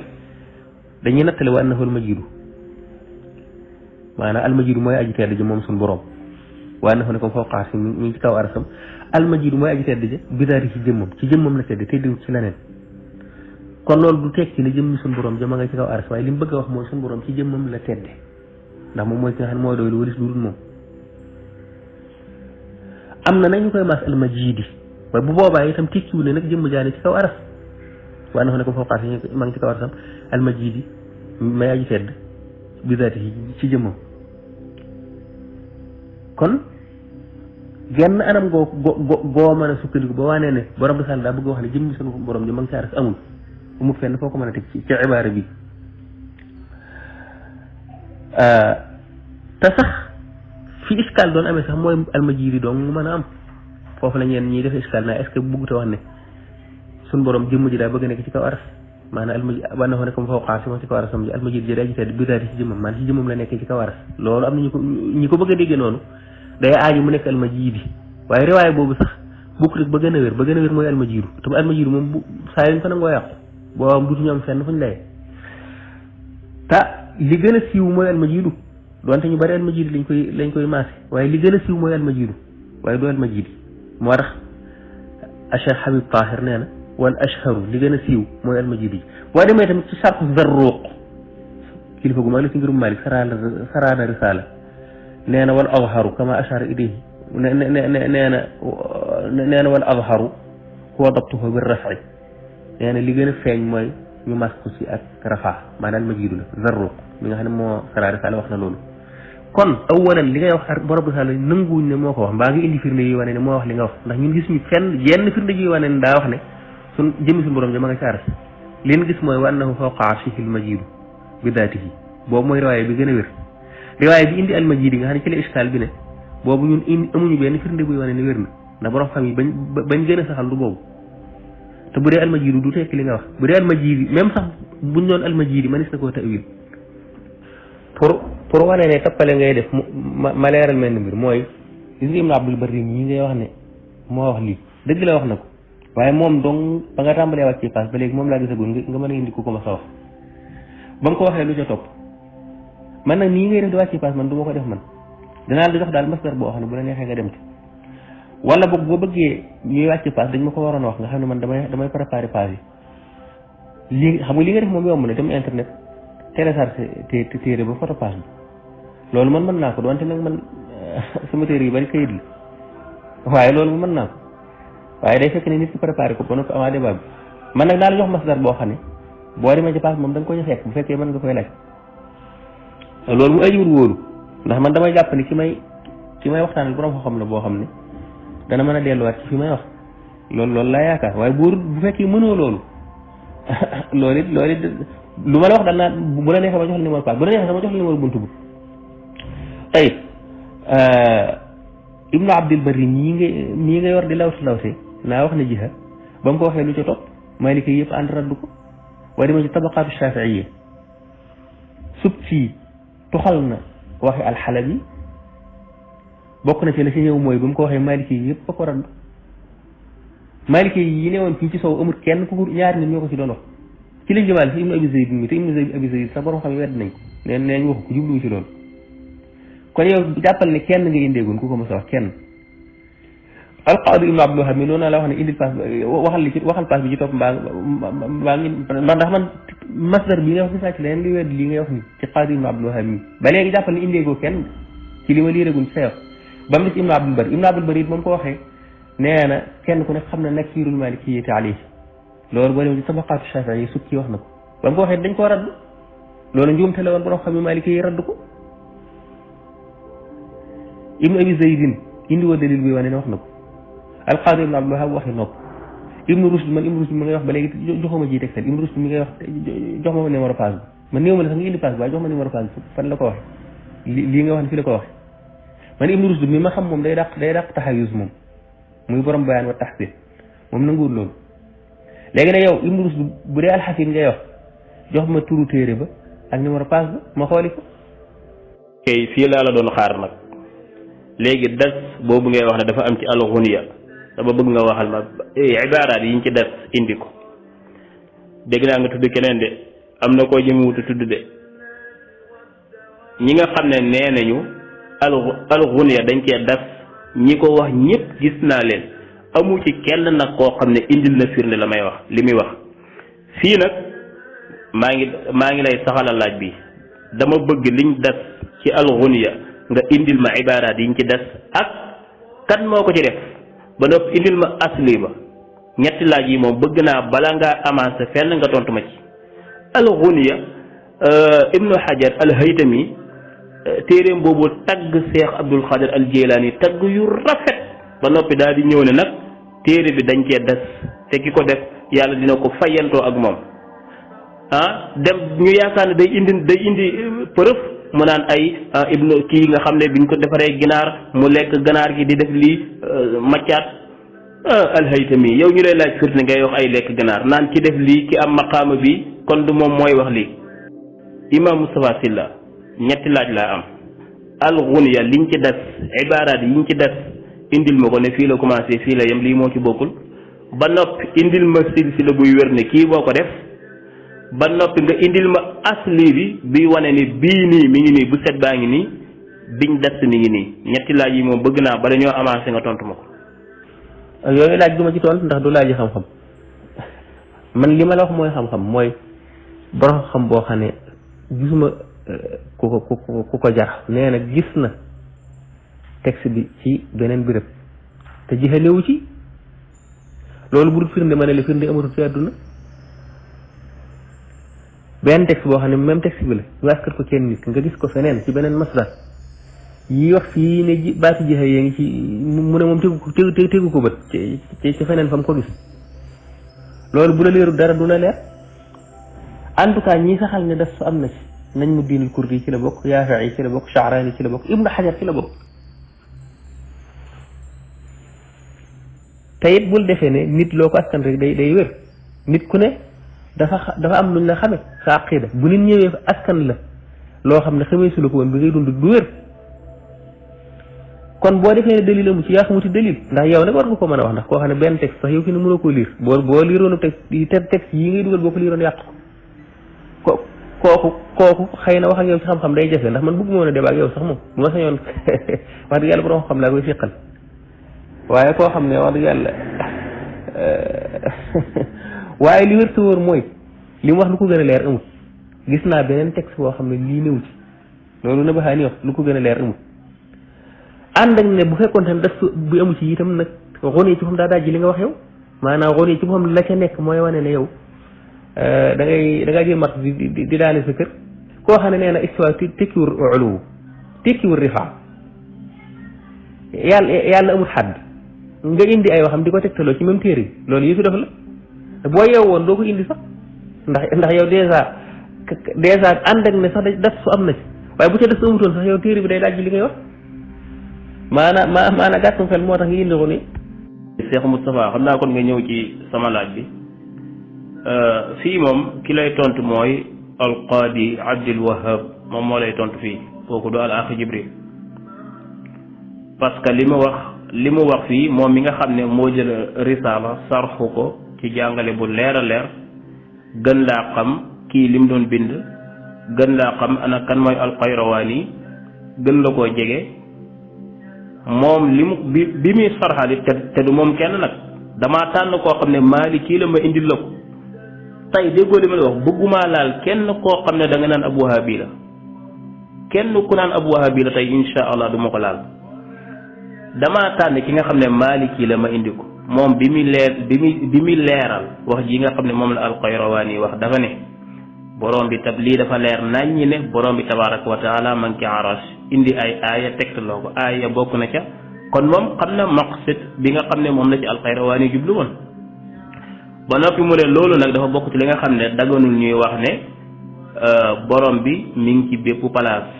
dañuy nattale wa annahu almajidu maanaam almajidu mooy aji tedd ji moom suñu borom wa annahu ne ko fawqa arshi mi ngi ci kaw arsam almajidu mooy aji tedd ji bidaari ci jëmmam la tedd teddiwut ci leneen kon loolu du tekki ne jëmmi suñu borom jëma nga ci kaw aras waaye li mu bëgg a wax mooy suñu borom ci jëmmam la tedde ndax moom mooy ki nga xam ne mooy doy lu walis lu dul moom am na nañu koy maas almajidi waaye bu boobaa itam tekkiwu ne nag jëmm jaane ci kaw aras waaye na ne ko fawqa arshi ma ngi ci kaw arasam almajidi may aji tedd bidaati ci jëmmam kon genn anam goo mën a sukkandiku ba waanee ne borom bi sàll daa bëgg a wax ne jëmmi suñu borom ji ma ngi ci aras amul amul fenn foo ko mën a teg ci ibaara bi te sax fi iskaal doon amee sax mooy almajidi doon mu mën a am foofu la ñeen ñiy def iskaal naa est-ce que bëggut a wax ne suñ borom jëmm ji daa bëgg a nekk ci kaw aras maanaam almajidi war na ko ne comme fawqa arshi ci kaw arasam ji almajidi ji daa ji tedd bidaati ci jëmmam maanaam ci jëmmam la nekkee ci kaw aras loolu am na ñi ko bëgg a déggee noonu day aaju mu nekk almajidi waaye riwaay boobu sax bukk rek ba gën a wér mooy almajidu te bu almajidu moom bu saa yuñ ko nangoo yàqu boo am dutuñu am fenn fuñ lay te li gën a siiw mooy almajidu donte ñu bari almajidu lañ koy maase waaye li gën a siiw mooy almajidu waaye du almajidi moo tax Cheikh Habib Tahir nee na wal ashharu li gën a siiw mooy almajidu boo demee tamit ci sarfu Zarruq kilifa gu mag la ci ngirum Malik saraana risala nee na wal azharu kama ashara ilayhi nee na wal azharu huwa dabtuhu bir raf'i nee na li gën a feeñ mooy ñu mas ko ci ak rafa maanaam majidu la Zarruq mi nga xam ne moo saraari sala wax na loolu kon awalan li ngay wax borom bi sala nanguwuñ ne moo ko wax mbaa nga indi firnde yi wane ne moo wax li nga wax ndax ñun gis ñu fenn yenn firnde yi wane ne daa wax ne suñ jëmi suñu borom ja ma nga ci aras li ñu gis mooy wa annahu fawqa arshihi al majidu bi daatihi boobu mooy riwaaya bi gën a wér riwaaya bi indi al majidi nga xam ne ci la iskaal bi ne boobu ñun amuñu benn firnde buy wane ne wér na ndax borom xam yi bañ gën a saxal du boobu te bu dee almajidi du tekki li nga wax bu dee almajidi même sax buñ doon almajidi manis na koo tawil pour wane ne tappale ngay def ma leeral mel ni mbir mooy gis nga Ibn Abdul Barri ñi ngay wax ne moo wax lii dëgg la wax na ko waaye moom dong ba nga tàmbalee wàcc ci paas ba léegi moom laa gisagul nga mën a indi ku ko ma sa wax ba nga ko waxee lu ca topp man nag nii ngay def di wàcc ci paas man du ma ko def man danaa la jox daal masdar boo xam ne bu la neexee nga dem ci wala boog boo bëggee ñuy wàcc paas dañ ma ko waroon a wax nga xam ne man damay préparer paas yi lii xam nga li nga def moom yomb na dem internet télécharge téere ba photo paas bi loolu man mën naa ko doonte nag man sama téere yu bari kayit la waaye loolu mën naa ko waaye day fekk ne nit ki préparé ko ba noppi avant débat bi man nag daal jox masdar boo xam ne boo demee ci paas moom da nga ko ñu fekk bu fekkee mën nga koy laaj loolu mu ajiwul wóolu ndax man damay jàpp ni ki may waxtaanal borom xam la boo xam ne dana mën a delluwaat ci fi may wax loolu laa yaakaar waaye bu fekkee mënoo loolu loolu it lu ma la wax daal naa bu la neexee ma jox la numéro paas bu la neexee sama jox la numéro buntu bu tey ibnu abdil bari mii nga yor di lawte naa wax ne jiha ba mu ko waxee lu ca topp maliki yëpp ànd raddu ko waaye dama ci tabaqaatu shafiiya Subki tuxal na waxi alxalabi bokk na ci la ci ñëw mooy ba mu ko waxee maliki yëpp ba ko raddu maliki yi newoon fii ci sow amul kenn ku ñaari nit ñoo ko ci doon wax ci lañ jëmaale fi ibnu abi zayd mi te ibnu abi zayd sax borom xam yi wedd nañ ko neen waxu ko jubluwu ci loolu kon yow jàppal ne kenn nga indeegoon ku ko mos a wax kenn alqaadi ibnu abdul wahab mi noonu la wax ne indil paas waxal paas bi ci topp mbaa ngi ndax man masdar bi nga wax gisaa ci leneen li wedd lii ngay wax ni ci qaadi ibnu abdul wahab mi ba léegi jàppal ne indeegoo kenn ci li ma liiragul ci sa wax ba mu des ibnu abdul bari it moom ko waxee nee na kenn ku ne xam na nakirul malikiyati alayhi loolu boo dem ci tabaqaatu shafii yi Subki wax na ko ba mu ko waxee dañ koo radd loolu njuumte la woon borom xam ne maliki yi radd ko ibnu abi zaydin indi woo dalil bi wane ne wax na ko alqaadi ibnu abdul wahab waxi nopp ibnu rushd mi ngay wax ba léegi joxuma ji tegtal ibnu rushd mi ngay wax jox ma numéro paas bi man néew ma la sax nga indi paas bi waaye jox ma numéro paas bi fan la ko waxe lii nga wax ne fi la ko waxe man ibnu rushd mi ma xam moom day dàq taxayus moom muy borom bayaan wa taxsir moom nanguwul loolu léegi nag yow ibnu rushd bu dee alxakim ngay wax jox ma turu téere ba ak numéro paas ba ma xooli ko kay fii laa la doon xaar nag léegi des boobu ngay wax ne dafa am ci alxuniya dama bëgg nga waxal ma ibaaraat yi ñu ci des indi ko dégg naa nga tudd keneen de am na koo jëmewutu tudd de ñi nga xam ne nee nañu alxuniya dañ cee des ñi ko wax ñëpp gis naa leen amu ci kenn nag koo xam ne indil na firnde la may wax li muy wax fii nag maa ngi lay saxalal laaj bi dama bëgg liñ des ci alxuniya nga indil ma ibaaraat yi ñu ci des ak kan moo ko ci def ba noppi indil ma asli ba ñetti laaj yi moom bëgg naa bala ngaa avancé fenn nga tontu ma ci alxuniya ibnu hajar alhaytami téeréem boobu tagg Cheikh Abdul Xaadir al Jilaani tagg yu rafet ba noppi daal di ñëw ne nag téere bi dañ cee des te ki ko def yàlla dina ko fayantoo ak moom dem ñu yaakaar ne day indi preuve mu naan ay ibnu kii nga xam ne biñ ko defaree ginaar mu lekk ganaar gi di def lii maccaat alhaytami yow ñu lay laaj firnde ngay wax ay lekk ganaar naan ci def lii ki am maqaama bi kon du moom mooy wax lii imam Moustapha Sylla ñetti laaj laa am alxuniya liñ ci des ibaaraat yi ñu ci des indil ma ko ne fii la commencé fii la yem lii moo ci bokkul ba noppi indil ma silsila buy wér ne kii boo ko def ba noppi nga indil ma asli bi wane ni bii nii mi ngi nii bu set baa ngi nii biñ des mi ngi nii ñetti laaj yi moom bëgg naa bala ñoo avancé nga tontu ma ko. yooyu laaj du ma ci tontu ndax du laaj yi xam-xam man li ma la wax mooy xam-xam mooy borom xam boo xam ne gisuma ku ko jar nee na gis na texte bi ci beneen béréb te jixalewu ci loolu bu dul firnde ma ne la firnde amatul ci àdduna benn texte boo xam ne même texte bi la ñu askat ko kenn nit nga gis ko feneen ci beneen masdar yi wax fii ne baati jixe yee ngi ci mu ne moom tegu ko bët ci feneen fa mu ko gis loolu bu la leerul dara du la leer en tout cas ñi saxal ne daf am na ci nañ mu diinul kurdi ci la bokk Yaafi'i ci la bokk Sha'raani ci la bokk Ibnu Hajar ci la bokk te it bul defee ne nit loo ko askan rek day wér nit ku ne dafa am luñ la xame sa aqida bu nit ñëwee askan la loo xam ne xamee su la ko woon bi ngay dund du wér kon boo defee ne dalil amu ci yaa xamuti dalil ndax yow nag war nga ko mën a wax ndax koo xam ne benn texte sax yow fi ne mënoo koo lire boo liiroonu texte yi ngay dugal boo ko liiroon yàq ko kooku xëy na wax ak yow ci xam-xam day jafe ndax man bëgguma woon a débat ak yow sax moom bu ma sañoon wax dëgg yàlla borom xam laa koy fiqal waaye koo xam ne wax dëgg yàlla waaye li wér te wóor mooy li mu wax lu ko gën a leer amut gis naa beneen texte boo xam ne lii néew ci loolu na baxaa ni wax lu ko gën a leer amut ànd ak ne bu fekkoon tam das bu amu ci itam nag xone ci xam daa dajji li nga wax yow maanaam xone ci xam la ca nekk mooy wane ne yow da ngaa jël mat di daane sa kër koo xam ne nee na istiwa tekkiwul uluw tekkiwul rifaa yàlla amul xadd nga indi ay waxam di ko tegtaloo ci même téere bi loolu yëfi dafa la boo yeew woon doo ko indi sax ndax yow dèjà ànd ak ne sax das su am na ci waaye bu ca des amutoon sax yow téere bi day dajji li ngay wax maanaam gàttum xel moo tax nga indi ko ni Cheikh Moustapha xam naa kon nga ñëw ci sama laaj bi fii moom ki lay tontu mooy alqaadi Abdul Wahab moom moo lay tontu fii kooku du al axi Jibril parce que li mu wax fii moom mi nga xam ne moo jël risaala sarxu ko ci jàngale bu leer a leer gën laa xam kii lim doon bind gën laa xam ana kan mooy alxayrawaani gën la koo jege moom bi muy sarxalit te du moom kenn nag damaa tànn koo xam ne Maliki la ma indil la ko tey déggoo li ma la wax bëggumaa laal kenn koo xam ne da nga naan ab wahabi la kenn ku naan ab wahabi la tey insha allah du ma ko laal damaa tànn ki nga xam ne Maliki la ma indi ko moom bi muy leeral wax ji nga xam ne moom la alxayrawaani wax dafa ne borom bi lii dafa leer naññi ne borom bi tabaraka wa taala man ki arash indi ay aaya tegtaloo ko aaya bokk na ca kon moom xam na maqsid bi nga xam ne moom la ci alxayrawaani jublu woon ba noppi mu ne loolu nag dafa bokk ci li nga xam ne daganul ñuy wax ne borom bi mi ngi ci bépp place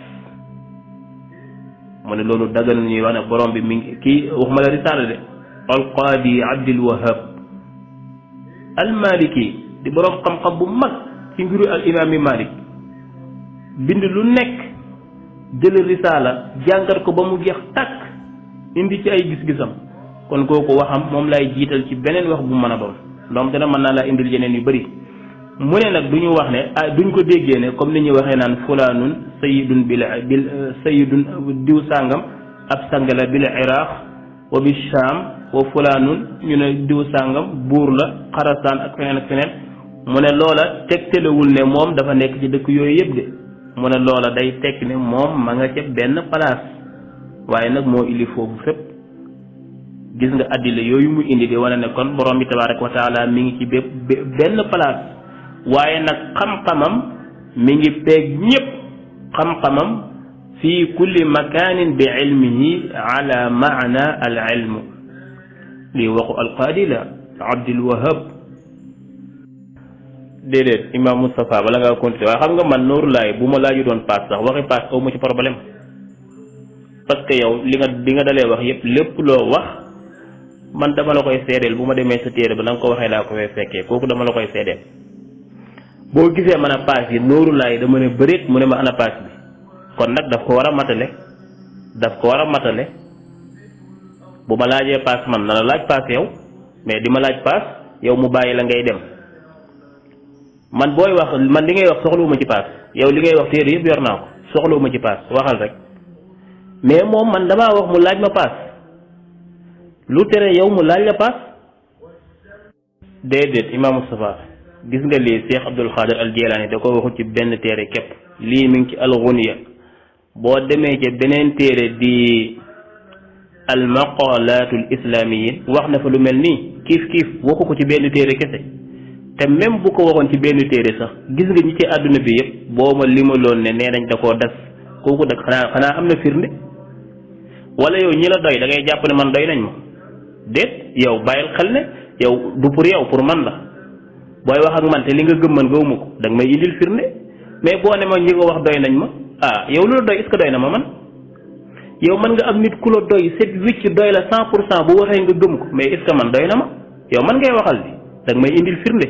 mu ne loolu daganul ñuy wax ne borom bi mi ngi kii waxuma la risaala de alqaadi Abdul Wahab almaliki di borom xam-xam bu mag ci mbiru al imaami Malik bind lu nekk jël risaala jàngat ko ba mu jeex tàkk indi ci ay gis-gisam kon kooku waxam moom lay jiital ci beneen wax bu mën a doon donc dana mën naa laa indil yeneen yu bëri mu ne nag du ñu wax ne duñ ko déggee ne comme ni ñuy waxee naan fulaanun sayidun bil sayidun diw sàngam ab sang la bil iraq wa bi sham wa fulaanun ñu ne diw sàngam buur la xarasaan ak feneen mu ne loola tegtalewul ne moom dafa nekk ci dëkk yooyu yëpp de mu ne loola day tekk ne moom ma nga ca benn place waaye nag moo ili foofu fépp gis nga addila yooyu mu indi di wane ne kon borom bi tabaraka wa taala mi ngi ci benn place waaye nag xam-xamam mi ngi peeg ñëpp xam-xamam fi kulli makanin bi ilmihi ala maana al ilmu lii waxu alqaadi la Abdul Wahab déedéet imam Moustapha bala ngaa continuer waaye xam nga man nooru laay bu ma laaju doon paas sax waxi paas aw ma ci problème parce que yow bi nga dalee wax yëpp lépp loo wax man dama la koy seedeel bu ma demee sa téere ba na nga ko waxee laa ko fay fekkee kooku dama la koy seedeel boo gisee man a paas yi nooru laay dama ne bëreet mu ne ma ana paas bi kon nag daf ko war a matale bu ma laajee paas man na la laaj paas yow mais di ma laaj paas yow mu bàyyi la ngay dem man booy wax man li ngay wax soxlawuma ci paas yow li ngay wax téere yëpp yor naa ko soxlawuma ci paas waxal rek mais moom man damaa wax mu laaj ma paas lu tere yow mu laaj la paas déedéet imam Moustapha gis nga lii Cheikh Abdul Xaadir al Jilaani da ko waxu ci benn téere képp lii mi ngi ci al-Ghunya boo demee ci beneen téere di al maqalatul islamiyin wax na fa lu mel nii kiif waxu ko ci benn téere kese te même bu ko waxoon ci benn téere sax gis nga ñi ci àdduna bi yëpp boo ma limaloon ne nee nañ da koo das kooku nag xanaa am na firnde wala yow ñi la doy da ngay jàpp ne man doy nañ ma déet yow bàyyil xel ne yow du pour yow pour man la booy wax ak man te li nga gëm man gëwuma ko da nga may indil firnde mais boo ne ma ñi nga wax doy nañ ma yow lu la doy est-ce que doy na ma man yow mën nga am nit ku la doy set wicc doy la 100% bu waxee nga gëm ko mais est-ce que man doy na ma yow man ngay waxal bi da nga may indil firnde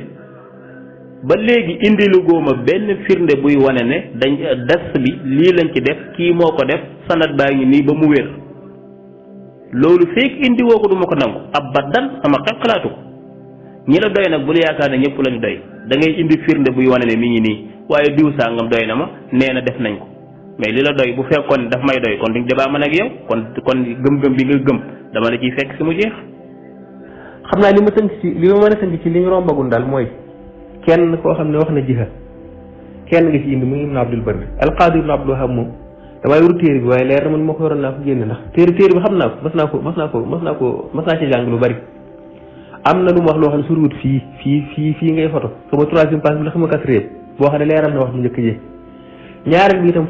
ba léegi indilu góoma benn firnde buy wane ne dañ das bi lii lañ ci def kii moo ko def sanad baa ngi nii ba mu wér loolu feek indi woo ko du ma ko nangu abadan sama xel xalaatu ko ñi la doy nag bul yaakaar ne ñëpp lañu doy da ngay indi firnde buy wane ne mi ngi nii waaye diw sàngam doy na ma nee na def nañ ko mais li la doy bu fekkoon daf may doy kon duñ débat man ak yow kon gëm-gëm bi nga gëm dama la ciy fekk si mu jeex. xam naa li ma mën a tënk ci li ñu rombagul daal mooy kenn koo xam ne wax na jihaad kenn nga ci indi muy Ibn Abdul Barr al-Qaadi Ibn Abdul Wahhab moom damay wuru téere bi waaye leer na man moo ko yoroon naa ko génne ndax téere bi xam naa ko mas naa ci jàng lu bari am na lu mu wax loo xam ne surwut fii ngay photo sama 3e page bi la xama 4e boo xam ne leeral na wax bu njëkk ji ñaareel bi itam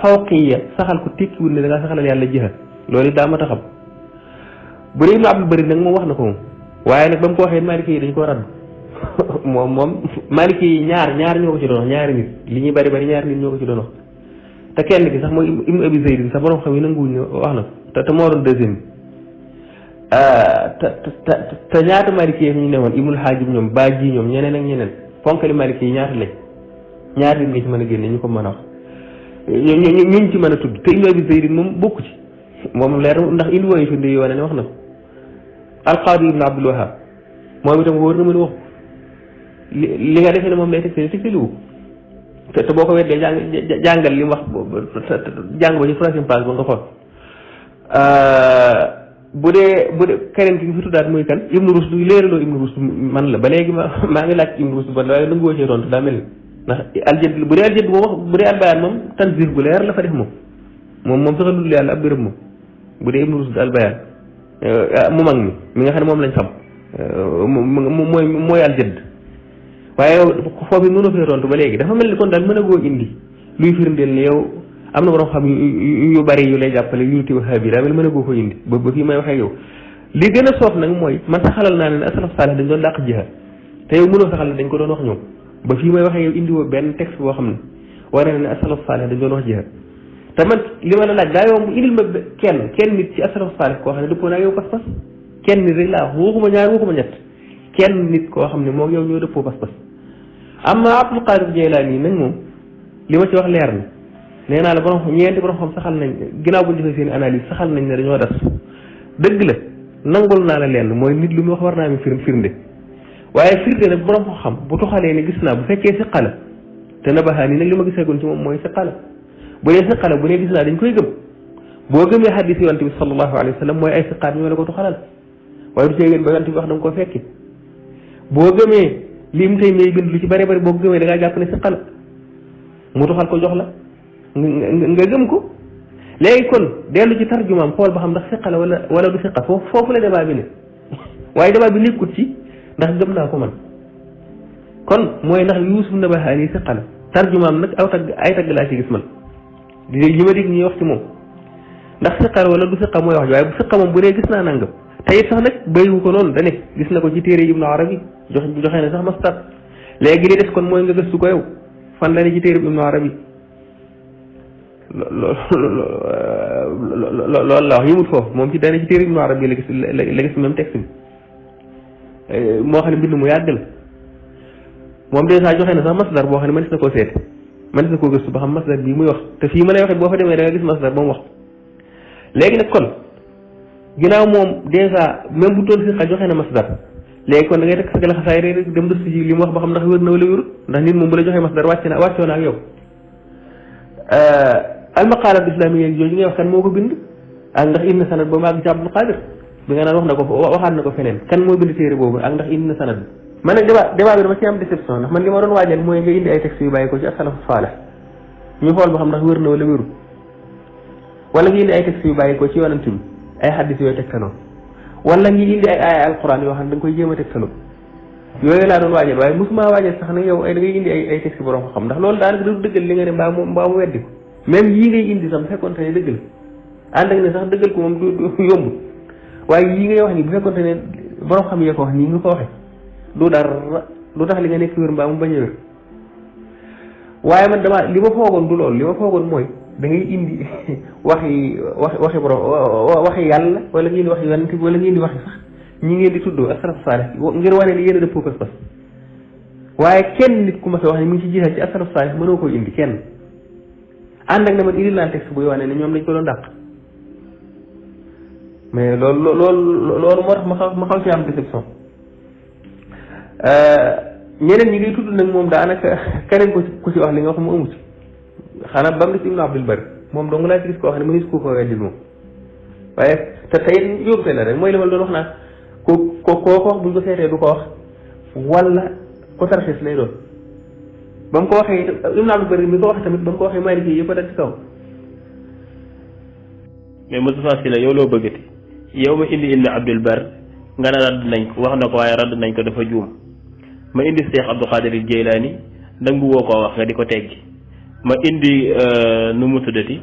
fawqiya saxal ko tekkiwul ne da ngaa saxalal yàlla jihaad loolu it daa ma taxam bu dee Ibn Abdul Barr nag moom wax na ko moom waaye nag ba mu ko waxee Maliki yi dañ koo radd moom Maliki yi ñaar ñoo ko ci doon wax ñaari nit li ñuy bari ñaari nit ñoo ko ci doon wax te kenn ki sax mooy Ibn Abi Zayd sax borom xam yi nanguwuñ ne wax na ko te moo doon deuxième bi te ñaata Maliki yi ñu ne woon Ibnul Haajib ñoom Baaji ñoom ñeneen ak ñeneen fonkali Maliki yi ñaata lañ ñaata nit nga ci mën a génne ñu ko mën a wax ñuñ ci mën a tudd te Ibn Abi Zayd moom bokku ci moom leer ndax indi wooyu firnde yi wane ne wax na ko al-Qaadi Ibn Abdul Wahhab moom itam wóor na mën a wax li nga defee ne moom lay teg liwu te boo ko weddee jàngal li mu wax jàng ba ci 3e page ba nga xool bu dee keneen ki nga fi tuddaat muy kan Ibn Rushd léeraloo Ibn Rushd man la ba léegi maa ngi laaj Ibn Rushd ba waaye nangu woo cee tontu daa mel ni ndax aljadd bu dee aljadd moom wax bu dee albayaan moom tanzir bu leer la fa def moom saxalul yàlla ab béréb moom bu dee Ibn Rushd albayaan mu mag mi nga xam ne moom lañ xam mooy aljadd waaye foofu it mënoo fee tontu ba léegi dafa mel ni kon daal mën a goo indi luy firndeel ne yow am na borom xam yu bari yu lay jàppale yu ti Wahhabi daa mel mën a goo ko indi ba fii may waxee yow li gën a soof nag mooy man saxalal naa ne as-salaf saalih dañ doon dàq jihaad te yow mënoo saxal ne dañ ko doon wax ñoom ba fii may waxee yow indi woo benn texte boo xam ne wane na ne as-salaf saalih dañ doon wax jihaad te man li ma la laaj daa yomb indil ma kenn nit ci as-salaf saalih koo xam ne dëppoo naa yow pas-pas kenn nit rek laa waxuma ñaar waxuma ñett kenn nit koo xam ne moo yow ñoo dëppoo pas-pas amma Abdul Qadir Jaylaani nag moom li ma ci wax leer na nee naa la ñeenti borom xam saxal nañ ginnaaw bu ñu defee seen analyse saxal nañ ne dañoo das dëgg la nangul naa la lenn mooy nit lu mu wax war naa mi firnde waaye firnde nag borom xam bu toxalee ne gis naa bu fekkee siqa la te Nabahaani nag li ma giseegoon ci moom mooy siqa la bu dee siqa la bu dee gis naa dañ koy gëm boo gëmee xadis yonent bi sallallahu alayhi wa sallam mooy ay siqaat ñoo la ko toxalal waaye du see gën ba yonent bi wax da nga koo fekki boo gëmee lim tey may bind lu ci bari boo gëmee da ngaa jàpp ne siqa la mu toxal ko jox la nga gëm ko léegi kon dellu ci tarjumaam xool ba xam ndax siqa la wala du siqa foofu la débat bi ne waaye débat bi nekkut ci ndax gëm naa ko man kon mooy ndax Yuusuf Nabahaani siqa la tarjumaam nag ay tagg laa ci gis man li ma dégg ñuy wax ci moom ndax siqa la wala du siqa mooy wax ji waaye bu siqa moom bu dee gis naa nangam te it sax nag béywu ko noonu da ne gis na ko ci téere Ibnu Arabi joxe na sax mastar léegi li des kon mooy nga gëstu ko yow fan la ne ci téere Ibnu Arabi loolu la wax yëmut foofu moom ci dana ci téere Ibnu Arabi la gis même texte bi moo xam ne mbind mu yàgg la moom dèjà joxe na sax masdar boo xam ne mënees na koo seet mënees na koo gëstu ba xam masdar bii muy wax te fii ma lay waxee boo fa demee da nga gis masdar ba mu wax léegi nag kon ginnaaw moom dèjà même bu doon siqa joxe na masdar léegi kon da ngay teg sa gala xasaay rek dem gëstu ji li mu wax ba xam ndax wér na wala wérut ndax nit moom bu la joxee masdar wàccoo na ak yow almaqaalaat islamiya yooyu ngay wax kan moo ko bind ak ndax indi na sanad ba mu àgg ci Abdul Qadir bi nga naan wax na ko waxaat na ko feneen kan moo bind téere boobu ak ndax indi na sanad bi man nag débat bi dama ci am déception ndax man li ma doon waajal mooy nga indi ay textes yu bàyyi ko ci as-salafu saalih ñu xool ba xam ndax wér na wala wérut wala nga indi ay textes yu bàyyi ko ci yonent bi ay xaddis yooyu tegtaloo wala ngi indi ay aaya alquran yoo xam ne da nga koy jéem a tegtaloo yooyu laa doon waajal waaye mosuma waajal sax nag yow ay da ngay indi ay textes borom xam ndax loolu daanaka du dëggal li nga ne mbaa mu weddi ko même yii ngay indi sax bu fekkoon ne dëgg la ànd ak ne sax dëggal ko moom du yomb waaye yii ngay wax nii bu fekkoon ne borom xam yee ko wax nii nga ko waxee du dara du tax li nga nekk wér mbaa mu bañ a wér waaye man dama li ma foogoon du loolu li ma foogoon mooy da ngay indi waxi borom waxi yàlla wala ngeen di waxi yonent bi wala ngeen di waxi sax ñi ngeen di tuddoo as-salaf saalih ngir wane ni yéen a dëppoo pas-pas waaye kenn nit ku ma fi wax ne mi ngi ci jihaad ci as-salaf saalih mënoo koy indi kenn ànd ak ne man indi naa texte buy wane ne ñoom dañ ko doon dàq mais loolu moo tax ma xaw ci am déception. ñeneen ñi ngay tudd nag moom daanaka keneen ku ci wax li nga wax mu amu ci xanaa ba mu des Ibn Abdul Barr moom dong laa ci gis koo xam ne mënees ko weddil moom waaye te tey yóbbu la rek mooy li ma doon wax naa ko wax buñ ko seetee du ko wax wala ko tarxis lay doon ba mu ko waxee Ibn Abdul Barr mi ko wax tamit ba mu ko waxee Maliki yi yëpp a dal ci kaw. mais Moustapha Sylla yow loo bëggati yow ma indi Ibn Abdul Barr nga ne radd nañ ko wax na ko waaye radd nañ ko dafa juum ma indi Cheikh Abdou Khadir Jeylaani nangu woo koo wax nga di ko teggi ma indi nu mu tuddati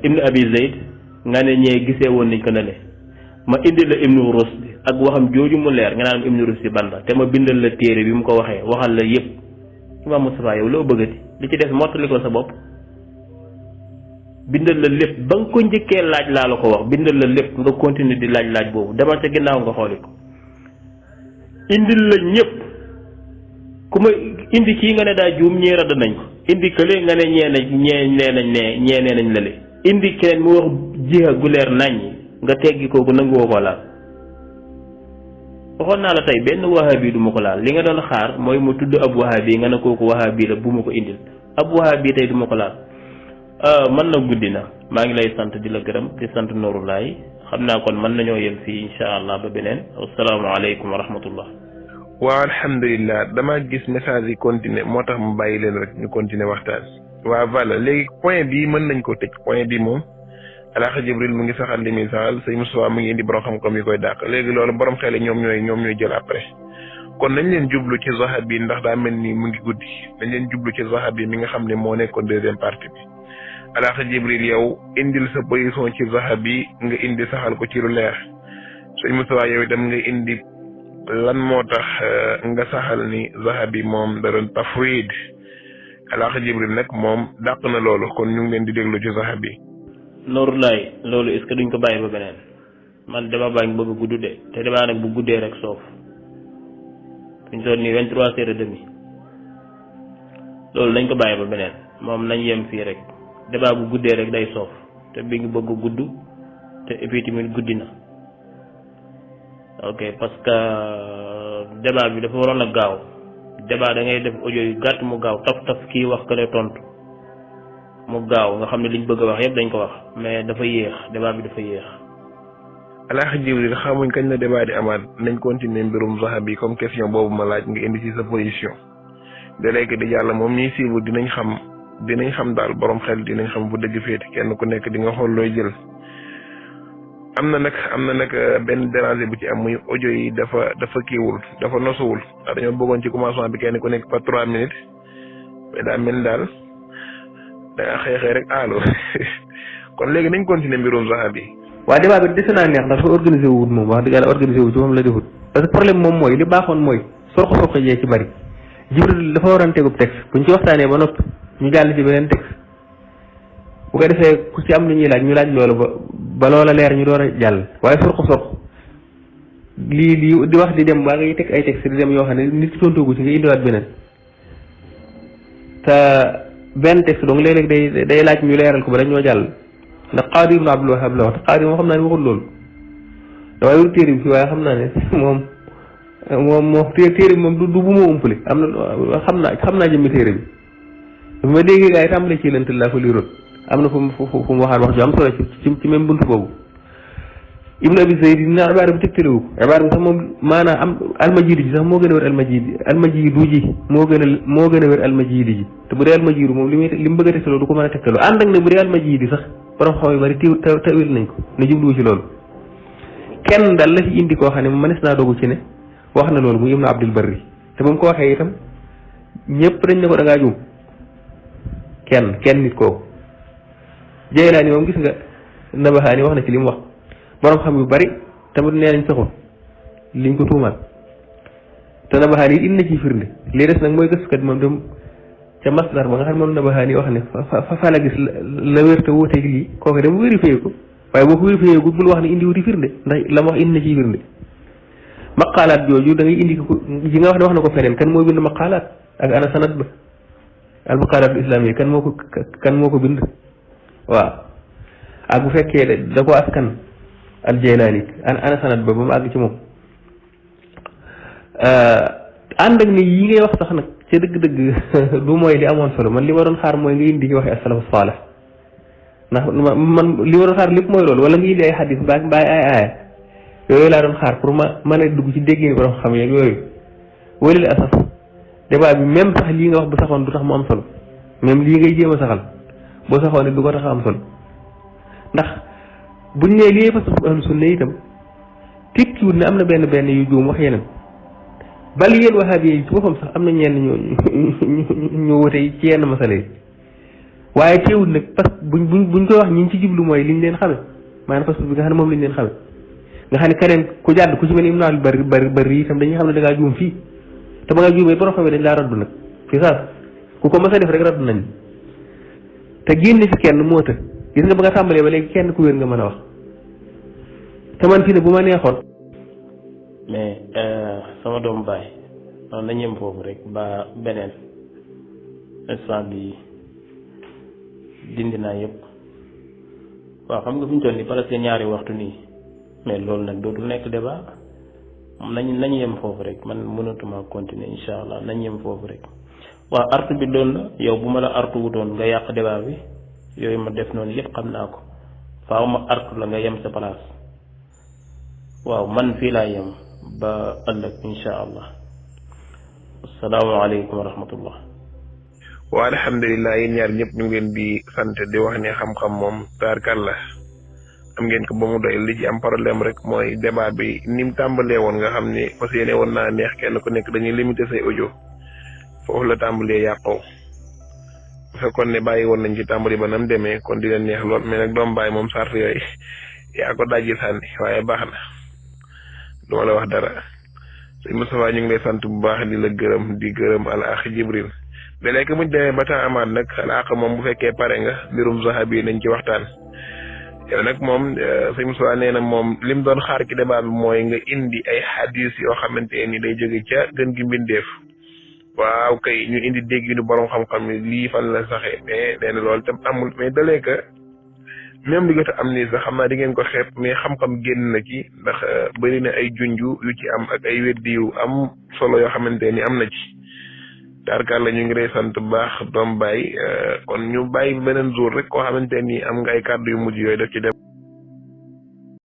Ibn Abi Zayd nga ne ñee gisee woon nañ ko ne le ma indi la Ibnu Rusdi ak waxam jooju mu leer nga naan Ibnu Rusdi ban la te ma bindal la téere bi mu ko waxee waxal la yëpp Imam Moustapha yow loo bëggati li ci des mottali ko sa bopp bindal la lépp ba nga ko njëkkee laaj laa la ko wax bindal la lépp nga continuer di laaj boobu demal ca ginnaaw nga xooli ko indil la ñëpp ku ma indi kii nga ne daa juum ñee radd nañ ko indi kële nga ne ñee nee nañ la le indi keneen mu wax jiha gu leer nañ nga teggi kooku nanguwoo ko laal waxoon naa la tey benn wahabi du ma ko laal li nga doon xaar mooy mu tudd ab wahabi nga ne kooku wahabi la bu ma ko indil ab wahabi tey du ma ko laal man na guddi na maa ngi lay sant di la gërëm di sant Nourou Laye xam naa kon mën nañoo yem fii insha allah ba beneen asalaamaaleykum wa rahmatullah. waaw alhamdulilah damaa gis message yi continuer moo tax mu bàyyi leen rek ñu continuer waxtaan. waaw voilà léegi point bii mën nañ ko tëj point bi moom Alaaxa Jibril mu ngi saxal li muy saxal sëñ Moustapha mu ngi indi borom xam-xam yi koy dàq léegi loolu borom xel ñoom ñooy jël après kon nañ leen jublu ci Zahab bi ndax daa mel ni mu ngi guddi nañ leen jublu ci Zahab bi mi nga xam ne moo nekkoon deuxième partie bi. Alaaxa Jibril yow indil sa position ci Zahab bi nga indi saxal ko ci lu leer sëñ Moustapha yow itam nga indi lan moo tax nga saxal ni Zahab bi moom da doon tafwid Alaaxa Jibril nag moom dàq na loolu kon ñu ngi leen di déglu ci Zahab bi. Nourou Laye loolu est-ce que duñ ko bàyyi ba beneen man dama baa ngi bëgg a gudd de te damaa nag bu guddee rek soof fuñ toll nii 23h30 loolu nañ ko bàyyi ba beneen moom nañ yem fii rek débat bu guddee rek day soof te bi ngi bëgg a gudd te et puis tamit guddi na ok parce que débat bi dafa waroon a gaaw débat da ngay def audio yu gàtt mu gaaw taf kii wax kële tontu mu gaaw nga xam ne liñ bëgg a wax yëpp dañ ko wax mais dafa yéex débat bi dafa yéex. Alaaxa Jibril xamuñ kañ la débat di amaat nañ continuer mbirum Zahab bi comme question boobu ma laaj nga indi ci sa position de léegi di yàlla moom ñuy siiwul dinañ xam daal borom xel dinañ xam bu dëgg féete kenn ku nekk di nga xool looy jël. am na nag benn déranger bu ci am muy audio yi dafa kiiwul dafa nosuwul ndax dañoo bëggoon ci commencement bi kenn ku nekk par 3 minutes mais daa mel daal da nga xëy rek allo kon léegi nañ continuer mbirum Zahab bi. waa débat bi dese naa neex ndax dafa organisé wut moom wax dëgg yàlla organisé wu ci moom la defut parce que problème moom mooy li baaxoon mooy sorko jee ci bari Jibril dafa waroon tegub texte buñ ci waxtaanee ba noppi ñu jàll ci beneen texte bu ko defee ku ci am lu ñuy laaj ñu laaj loolu ba loola leer ñu door a jàll waaye sorko lii di wax di dem waa ngay teg ay texte di dem yoo xam ne nit ki tontoogu ci nga indiwaat beneen te benn texte donc léeg-léeg day laaj ñu leeral ko ba dañoo jàll ndax Qaadi Ibn Abdul Wahhab la wax te Qaadi moom xam naa ne waxul loolu damay wut téere bi fii waaye xam naa ne moom téere bi moom du bu ma umpale am na xam naa jëmmi téere bi bu ma déggee gars yi tàmbale ci lënt laa ko liiroon am na fu mu waxaat wax ju am solo ci même buntu boobu Ibn Abi Zayd dina ibaara bi tegtalewu ko ibaara bi sax moom maanaam am almajiidu ji sax moo gën a wér almajiidu ji moo gën a wér almajiidu ji te bu dee almajiidu moom li mu bëgg a tegtaloo du ko mën a tegtaloo ànd ak ne bu dee almajiidu sax borom xam yu bari tawil nañ ko ne jubluwu ci loolu kenn daal la ci indi koo xam ne mënees naa dogu ci ne wax na loolu muy Ibn Abdul Barri te ba mu ko waxee itam ñëpp dañ ne ko da ngaa juum kenn nit kooku Jeylaani moom gis nga Nabahaani wax na ci li mu wax borom xam yu bari tamit nee nañ saxul liñ ko tuumaal te Nabahaani it indi na ciy firnde lii des nag mooy gëstukat moom dem ca masdar ba nga xam ne moom Nabahaani wax ne fa la gis la wér te wuuteeg lii kooku dem vérifié ko waaye boo ko vérifié gu bul wax ne indi wuti firnde ndax la ma wax indi na ciy firnde maqaalaat jooju da ngay indi ko yi nga wax ne wax na ko feneen kan moo bind maqaalaat ak ana sanad ba al maqaalaat al islamiyya kan moo ko bind waaw ak bu fekkee da ko askan al Jaylaani ana sanad ba mu àgg ci moom ànd ak ni yi ngay wax sax nag ca dëgg-dëgg du mooy li amoon solo man li ma doon xaar mooy nga indi waxi as-salafu saalih ndax man li ma doon xaar lépp mooy loolu wala nga indi ay xadis mbaay ay aaya yooyu laa doon xaar pour ma mën a dugg ci déggee ni borom xam yeeg yooyu walil asaf débat bi même sax lii nga wax bu saxoon du tax mu am solo même lii ngay jéem a saxal boo saxoon du ko tax am solo ndax buñ nee lii fa suuf ahlu sunna itam tekkiwul ne am na benn yu juum wax yeneen bal yéen wahabi yi ci boppam sax am na ñenn ñu wute ci yenn masala yi waaye teewul nag parce que buñ koy wax ñi ci jublu mooy liñ leen xame maanaam parce que bi nga xam ne moom liñ leen xame nga xam ne keneen ku jàdd ku ci mel ni Ibn bari itam dañuy xam ne da ngaa juum fii te ba nga juumee borom xam dañ laa raddu nag fi saas ku ko mës a def rek raddu nañ te génn ci kenn moo të gis nga ba nga tàmbalee ba léegi kenn ku wér nga mën a wax te man fii ne bu ma neexoon mais sama doomu baay noonu nañ yem foofu rek ba beneen instant bi dindi naa yëpp waaw xam nga fi ñu toll nii presque ñaari waxtu nii mais loolu nag dootul nekk débat nañ yem foofu rek man mënatuma continuer insha allah nañ yem foofu rek waaw artu bi doon la yow bu ma la artu wutoon nga yàq débat bi yooyu ma def noonu yëpp xam naa ko faaw ma artu la nga yem sa place waaw man fii laa yem ba ëllëg insha allah asalaamaaleykum wa rahmatullah waa alhamdulilah yéen ñaar ñëpp ñu ngi leen di sant di wax ne xam-xam moom taarkal la am ngeen ko ba mu doy li ci am problème rek mooy débat bi ni mu tàmbalee woon nga xam ne fas yéene woon naa neex kenn ku nekk dañuy limité say audio foofu la tàmbalee yàqoo bu fekkoon ne bàyyi woon nañ ci tàmbali ba nam demee kon di leen neex lool mais nag doom bàyyi moom sart yooyu yaa ko dajji sànni waaye baax na du ma la wax dara sëñ Moustapha ñu ngi lay sant bu baax di la gërëm di gërëm al akh Jibril da léegi muñ demee ba temps amaat nag al akh moom bu fekkee pare nga mbirum zahabi nañ ci waxtaan yow nag moom sëñ Moustapha nee na moom lim doon xaar ci débat bi mooy nga indi ay hadis yoo xamante ni day jóge ca gën gi mbindeef waaw kay ñu indi dégg yu borom xam-xam ni lii fan la saxee mais nee na loolu tam amul mais dalee que même li jot am nii sax xam naa di ngeen ko xeeb mais xam-xam génn na ci ndax bëri na ay junju yu ci am ak ay weddi yu am solo yoo xamante ni am na ci tarkal la ñu ngi lay sant bu baax doom bàyyi kon ñu bàyyi beneen jour rek koo xamante ni am nga ay kàddu yu mujj yooyu def ci dem